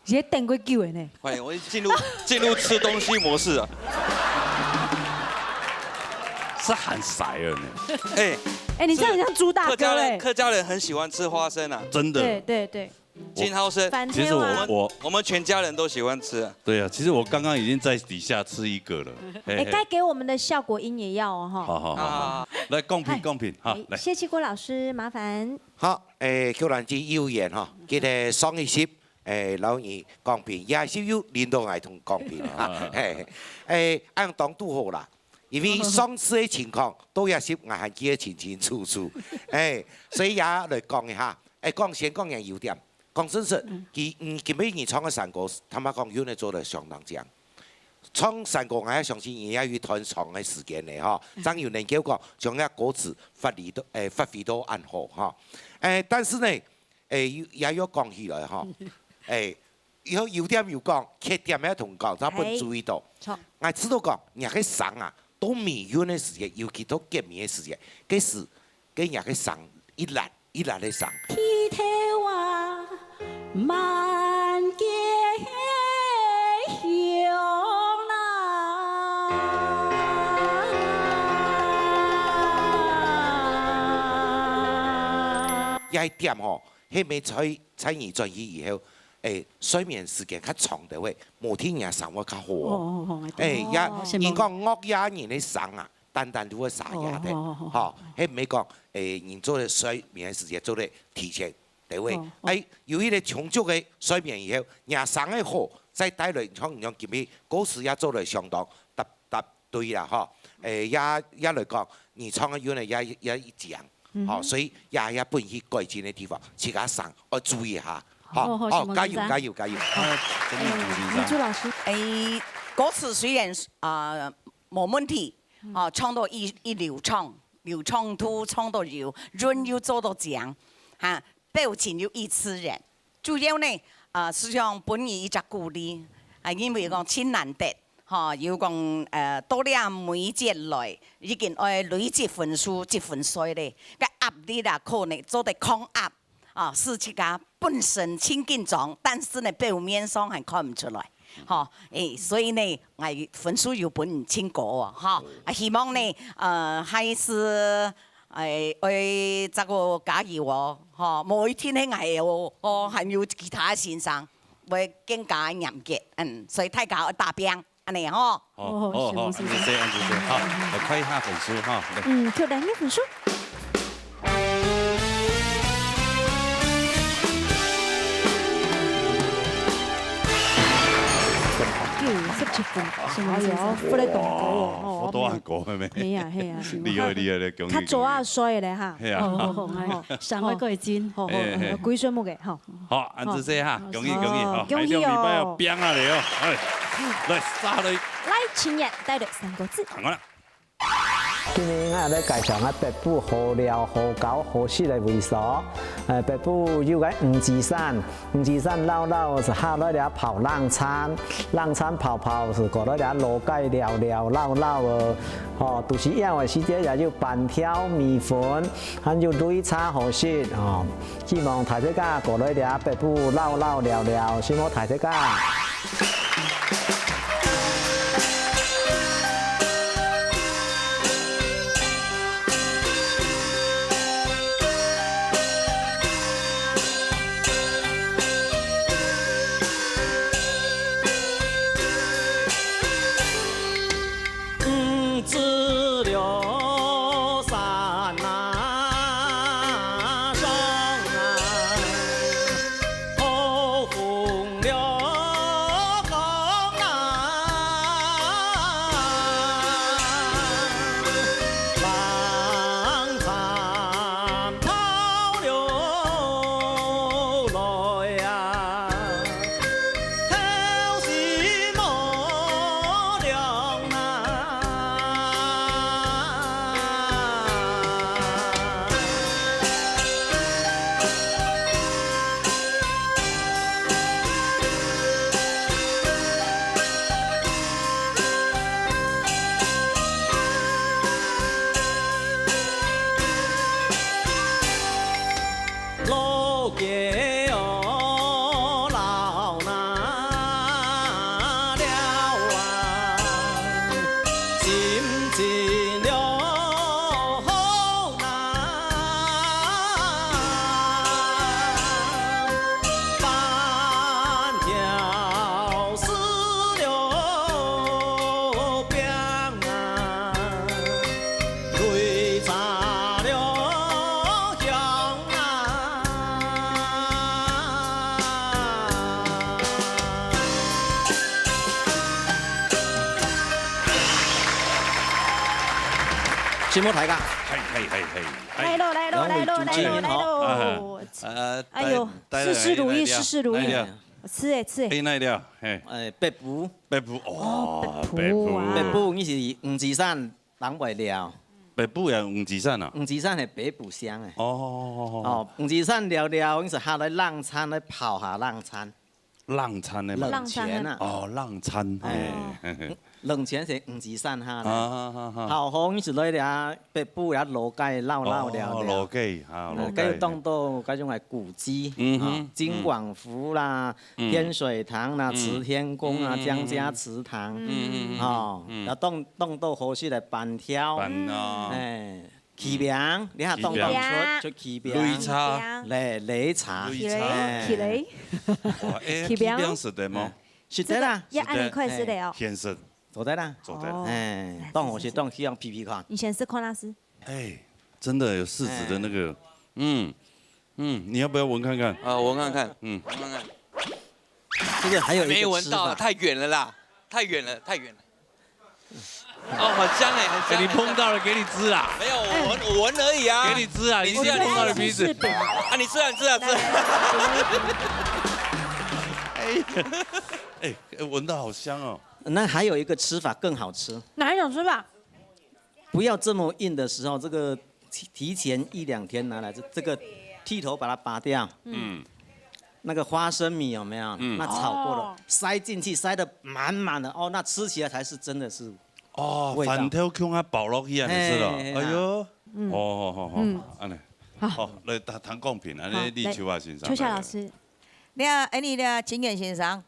也等过久了呢。快点，我进入，进入吃东西模式啊。是很晒了呢。哎，哎，你这样很像猪大哥哎。客家人，客家人很喜欢吃花生啊。真的。对，对，对。 金好生，番茄啊。其实我，我，我们全家人都喜欢吃啊。对啊，其实我刚刚已经在底下吃一个了。嘿，嘿。哎，该给我们的效果音也要哦，哈。好，好，好，好。啊。来，公平，嗨。公平，好，哎，来。谢谢郭老师，麻烦。好，哎，邱兰姐有缘哈，记得上一集，哎，老二公平，也是有领导来同公平哈，嘿，哎，恁样当拄好啦。 因为上次个情况，到這集𠊎還記得清清楚楚。哎，所以也來講一下，哎，講先講人優點。講真實，嗯。佢，嗯，今晡日你唱个山歌，坦白講，韻仔做得相當靚。唱山歌，𠊎也相信你也有一段長个時間了吼，嗯。正有能夠講，將這歌詞發揮到，哎，發揮到恁好吼。哎，但是呢，哎，也要講起來吼，哎， 以後優點有講，缺點也同講，正分注意到。嘿。著。𠊎知道講，若个聲啊，到尾韻个時節，尤其到結尾个時節，該時，該若个聲一辣一辣个聲。剃頭啊，滿街香啊。這一點吼， 係毋係在，在你轉去以後，欸，睡眠時間較長个話，無定若生活較好哦。哦，哦，哦，欸，也，哦，人講樂夜人个聲啊，單單都會沙啞个，哦，哦，哦，哦。吼，係毋係講，欸，人做个睡眠个時間做得提前，對毋對？哦，哦。欸，有一個充足个睡眠以後，若聲个好，再帶來像，像今日歌詞也做得相當搭，搭 對啦，吼，欸，也，也來講，你唱个韻呢，也，也一樣，嗯哼。吼，所以也，也分佢改進个地方，自家聲愛注意一下，吼，好，好，好，承蒙先生。加油，加油，加油。好，承蒙先生。欸，明珠老師。欸，歌詞雖然，啊，無問題，嗯。啊，唱到一，一流暢，流暢度唱到有，韻又做到靚，哈，表情又異自然。主要呢，呃，係想分你一隻鼓勵，啊，因為講盡難得，吼，有講，呃，到這每一節來，已經愛累積分數積分賽咧，該壓力啊，可能做得抗壓。 啊，使自家本身盡緊張，但是呢，表面上還看毋出來。吼，誒，所以呢，𠊎分數又分盡高哦，吼。啊，希望呢，呃，還係，誒，愛再過加油哦，吼，無一定係𠊎哦，哦，還有其他先生會更加嚴格，嗯，所以大家愛打拚。 恁呢吼。哦，哦，好，好，好，是，是，恁仔細，恁仔細，好，來看一下分數哈。來。嗯，就來看分數。九十七分，什麼意思？哎喲，分得當高哦，哇，哦，好多啊，高的咩？係啊，係啊。厲害，厲害，厲害，恭喜，較早啊，恭喜。衰咧哈。係啊。哦，哦，哦，哦，上個過精。哦，哦，嘿，嘿。哦，歸水目个，吼。 好，恁仔細哈，恭喜恭喜，哦，好，恭喜哦。還有兩禮拜要拼啊了哦，哎，來，殺了。來，青年帶隊三個字。看過了。今日𠊎來介紹𠊎北埔好尞、好搞、好食个位所。呃，北埔有個五指山，五指山尞尞係下來了泡冷泉，冷泉泡泡係過來了老街尞尞尞尞哦。哦，肚屎枵个時節也有粄條、米粉，還有擂茶好食哦。 希望大自家過來這北埔尞尞尞尞，承蒙大自家。 五指尞山啊，上啊，好風尞江啊，冷泉泡了來啊。 老街哦，老哪了啊，心情了好哪，粄條是了冰啊。 擂茶了香啊。 承蒙大家。係，係，係，係，係。來咯，來咯，來咯，來咯，來咯。啊，呃，哎喲，帶，帶，事事如意，來，來，事事如意。來，來。係欸，係欸。係，來了，係。哎，北埔。北埔，哦，哦，北埔啊。北埔。北埔，你係五指山 人會尞。北埔也有五指山啊？五指山係北埔鄉欸。哦。哦，五指山尞尞，𠊎係下來冷泉來泡下冷泉。冷泉个嘛。冷泉啊。哦，冷泉，哎。嘿，嘿，嘿。冷泉係五指山下來。啊，哈，哈，哈。好，好，𠊎係來這北埔也老街尞尞尞尞。哦，老街，啊，嗯，老街。該有當多該種个古蹟，嗯哼，啊，金廣福啦， 嗯。天水堂啦、嗯。慈天宮啊、嗯，嗯，嗯，江家祠堂，嗯，嗯，嗯，嗯，吼，嗯。也當，當多好食个粄條，粄啊。哎，柿餅，你還當當出，柿餅。出柿餅。擂茶。擂，擂茶。擂茶。哎。柿餅。哇，哎，柿餅。柿餅食得無？哎，食得啦。食得。也恁樣快食得哦。哎。現食。做得啦。做得。哦。哎，當好食，當希望皮皮看。你先食看下先。哎，真的有柿子的那個，哎。嗯。 嗯，你要不要聞看看？啊，我聞看看。嗯。聞看看。這個還有一個吃法。沒聞到，太遠了啦，太遠了，太遠了。哦，很香欸，很香，哎，你碰到了，很香。給你吃啊。沒有，我聞，我聞而已啊。給你吃啊，你吃啊，你吃啊。你碰到了鼻子。啊，你吃啊，你吃啊，吃啊。哎，哎，聞到好香哦。那還有一個吃法更好吃。哪一種吃法？不要這麼硬的時候，這個提，提前一兩天拿來，這，這個蒂頭把它拔掉，嗯。那個花生米有沒有？嗯。那炒過了，哦。塞進去，塞得滿滿的，哦，那吃起來才是真的是哦，味道。番豆芎啊包落去啊，你知道？嘿，嘿，嘿。哎喲，嗯。好，好，好，好，嗯。恁呢。好。好，來，談，談公平，恁呢，好，立秋啊先生，來，秋霞老師。來，來。你啊，哎，你啊，金燕先生，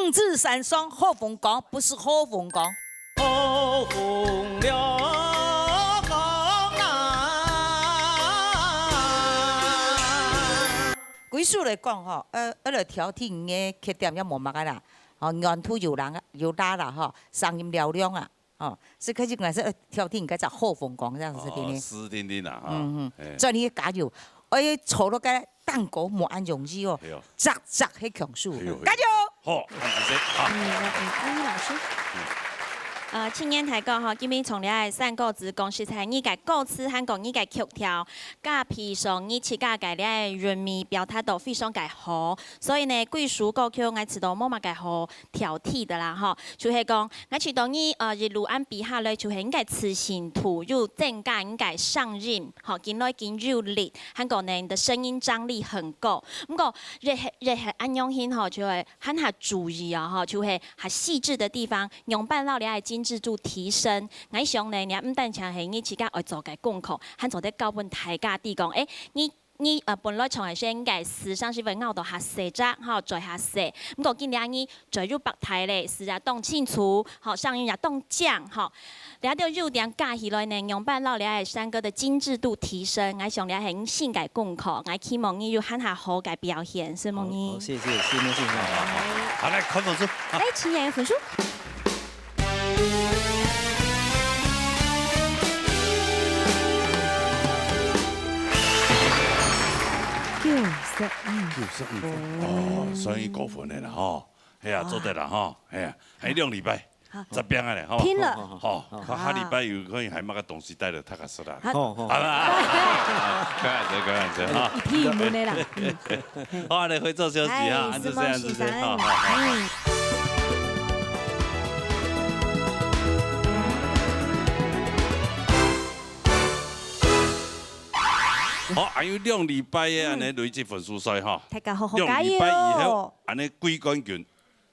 五指山上好風光，不是好風光。好風了光啊！歸屬來講吼，呃，愛來挑剔你个缺點也無麼个啦。吼，原圖有人啊，有拉啦吼，聲音嘹亮啊。 哦，所以開始𠊎係，呃，挑剔你該隻好風光這樣子，哦，對不對？是定定啦，哈。嗯，嗯。哎。所以你加油，愛炒到該蛋糕無恁容易哦，哎喲。隻隻係強手，哎喲，加油！好，恁仔細，好。嗯，來，嗯，安妮老師。嗯。呃，青年大哥吼，今晡日從這个三個字講實在，你个歌詞還講你个曲調，加配上你自家个這个韻味表達到非常个好，所以呢，歸屬歌曲𠊎知道無麼个好 挑剔的啦，吼，就係講，𠊎知道你，呃，一路恁比下來，就係你个磁性度有增加，你个聲音，吼，緊來緊有力，還講呢，你的聲音張力很夠。毋過，這係，這係恁樣形吼，就係還較注意啊，吼，就係較細緻的地方，仰般摎這个精緻度提升。𠊎想呢，你毋單淨係你自家愛做个功課，還做得教分大家知講，誒，你 你，呃，本來唱个時節，你个字聲係會咬到較細隻，吼，嘴較細。毋過今日你嘴又擘大咧，字也當清楚，吼，聲音也當靚，吼。這兜優點加起來呢，仰般摎這个山歌个精緻度提升，𠊎想這係你新个功課，𠊎期望你有還較好个表現，承蒙你。好，好，謝謝，承蒙，承蒙。好，好，好。好，來，看分數。啊。來，請你个分數。 九十五。九十五分。哦，算佢高分个啦，吼。係啊，哦。做得啦，吼。係啊，還有兩禮拜，好。再拚下咧，吼。拼了。好，好，好。看下禮拜有可能還麼个東西帶來大家食啦。好。好，好。好啦，開玩笑，開玩笑，哈。一定有問題啦。嗯。 好，來，回座休息哈，哎，恁仔細，恁仔細，承蒙先生。好，好，好，好。嗯。好，還有兩禮拜个恁仔累積分數賽哈。嗯。大家好好加油哦。兩禮拜以後，恁仔季冠軍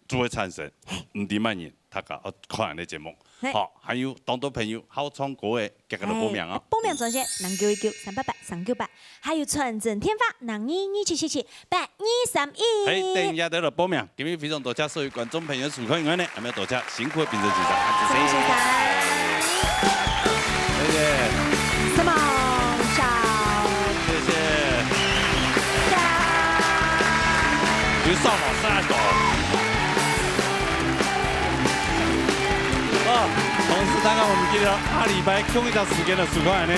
就會產生，嘿。毋知麼人，大家愛看恁仔節目。 嘿。好，還有當多朋友好唱歌个，遽遽來報名哦。哎，報名專線：零九一九三八八三九八，還有傳真電話：零二二七七七八二三一。嘿，等一下就來報名。今日非常多謝所有觀眾朋友收看，另外呢，還愛多謝辛苦个評審先生，感謝。辛苦先生。謝謝。承蒙，謝謝。有上網上來走。 好，同時大家毋記得哦，下禮拜共一隻時間來收看呢，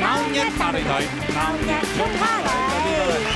鬧熱大擂台，鬧熱共下來。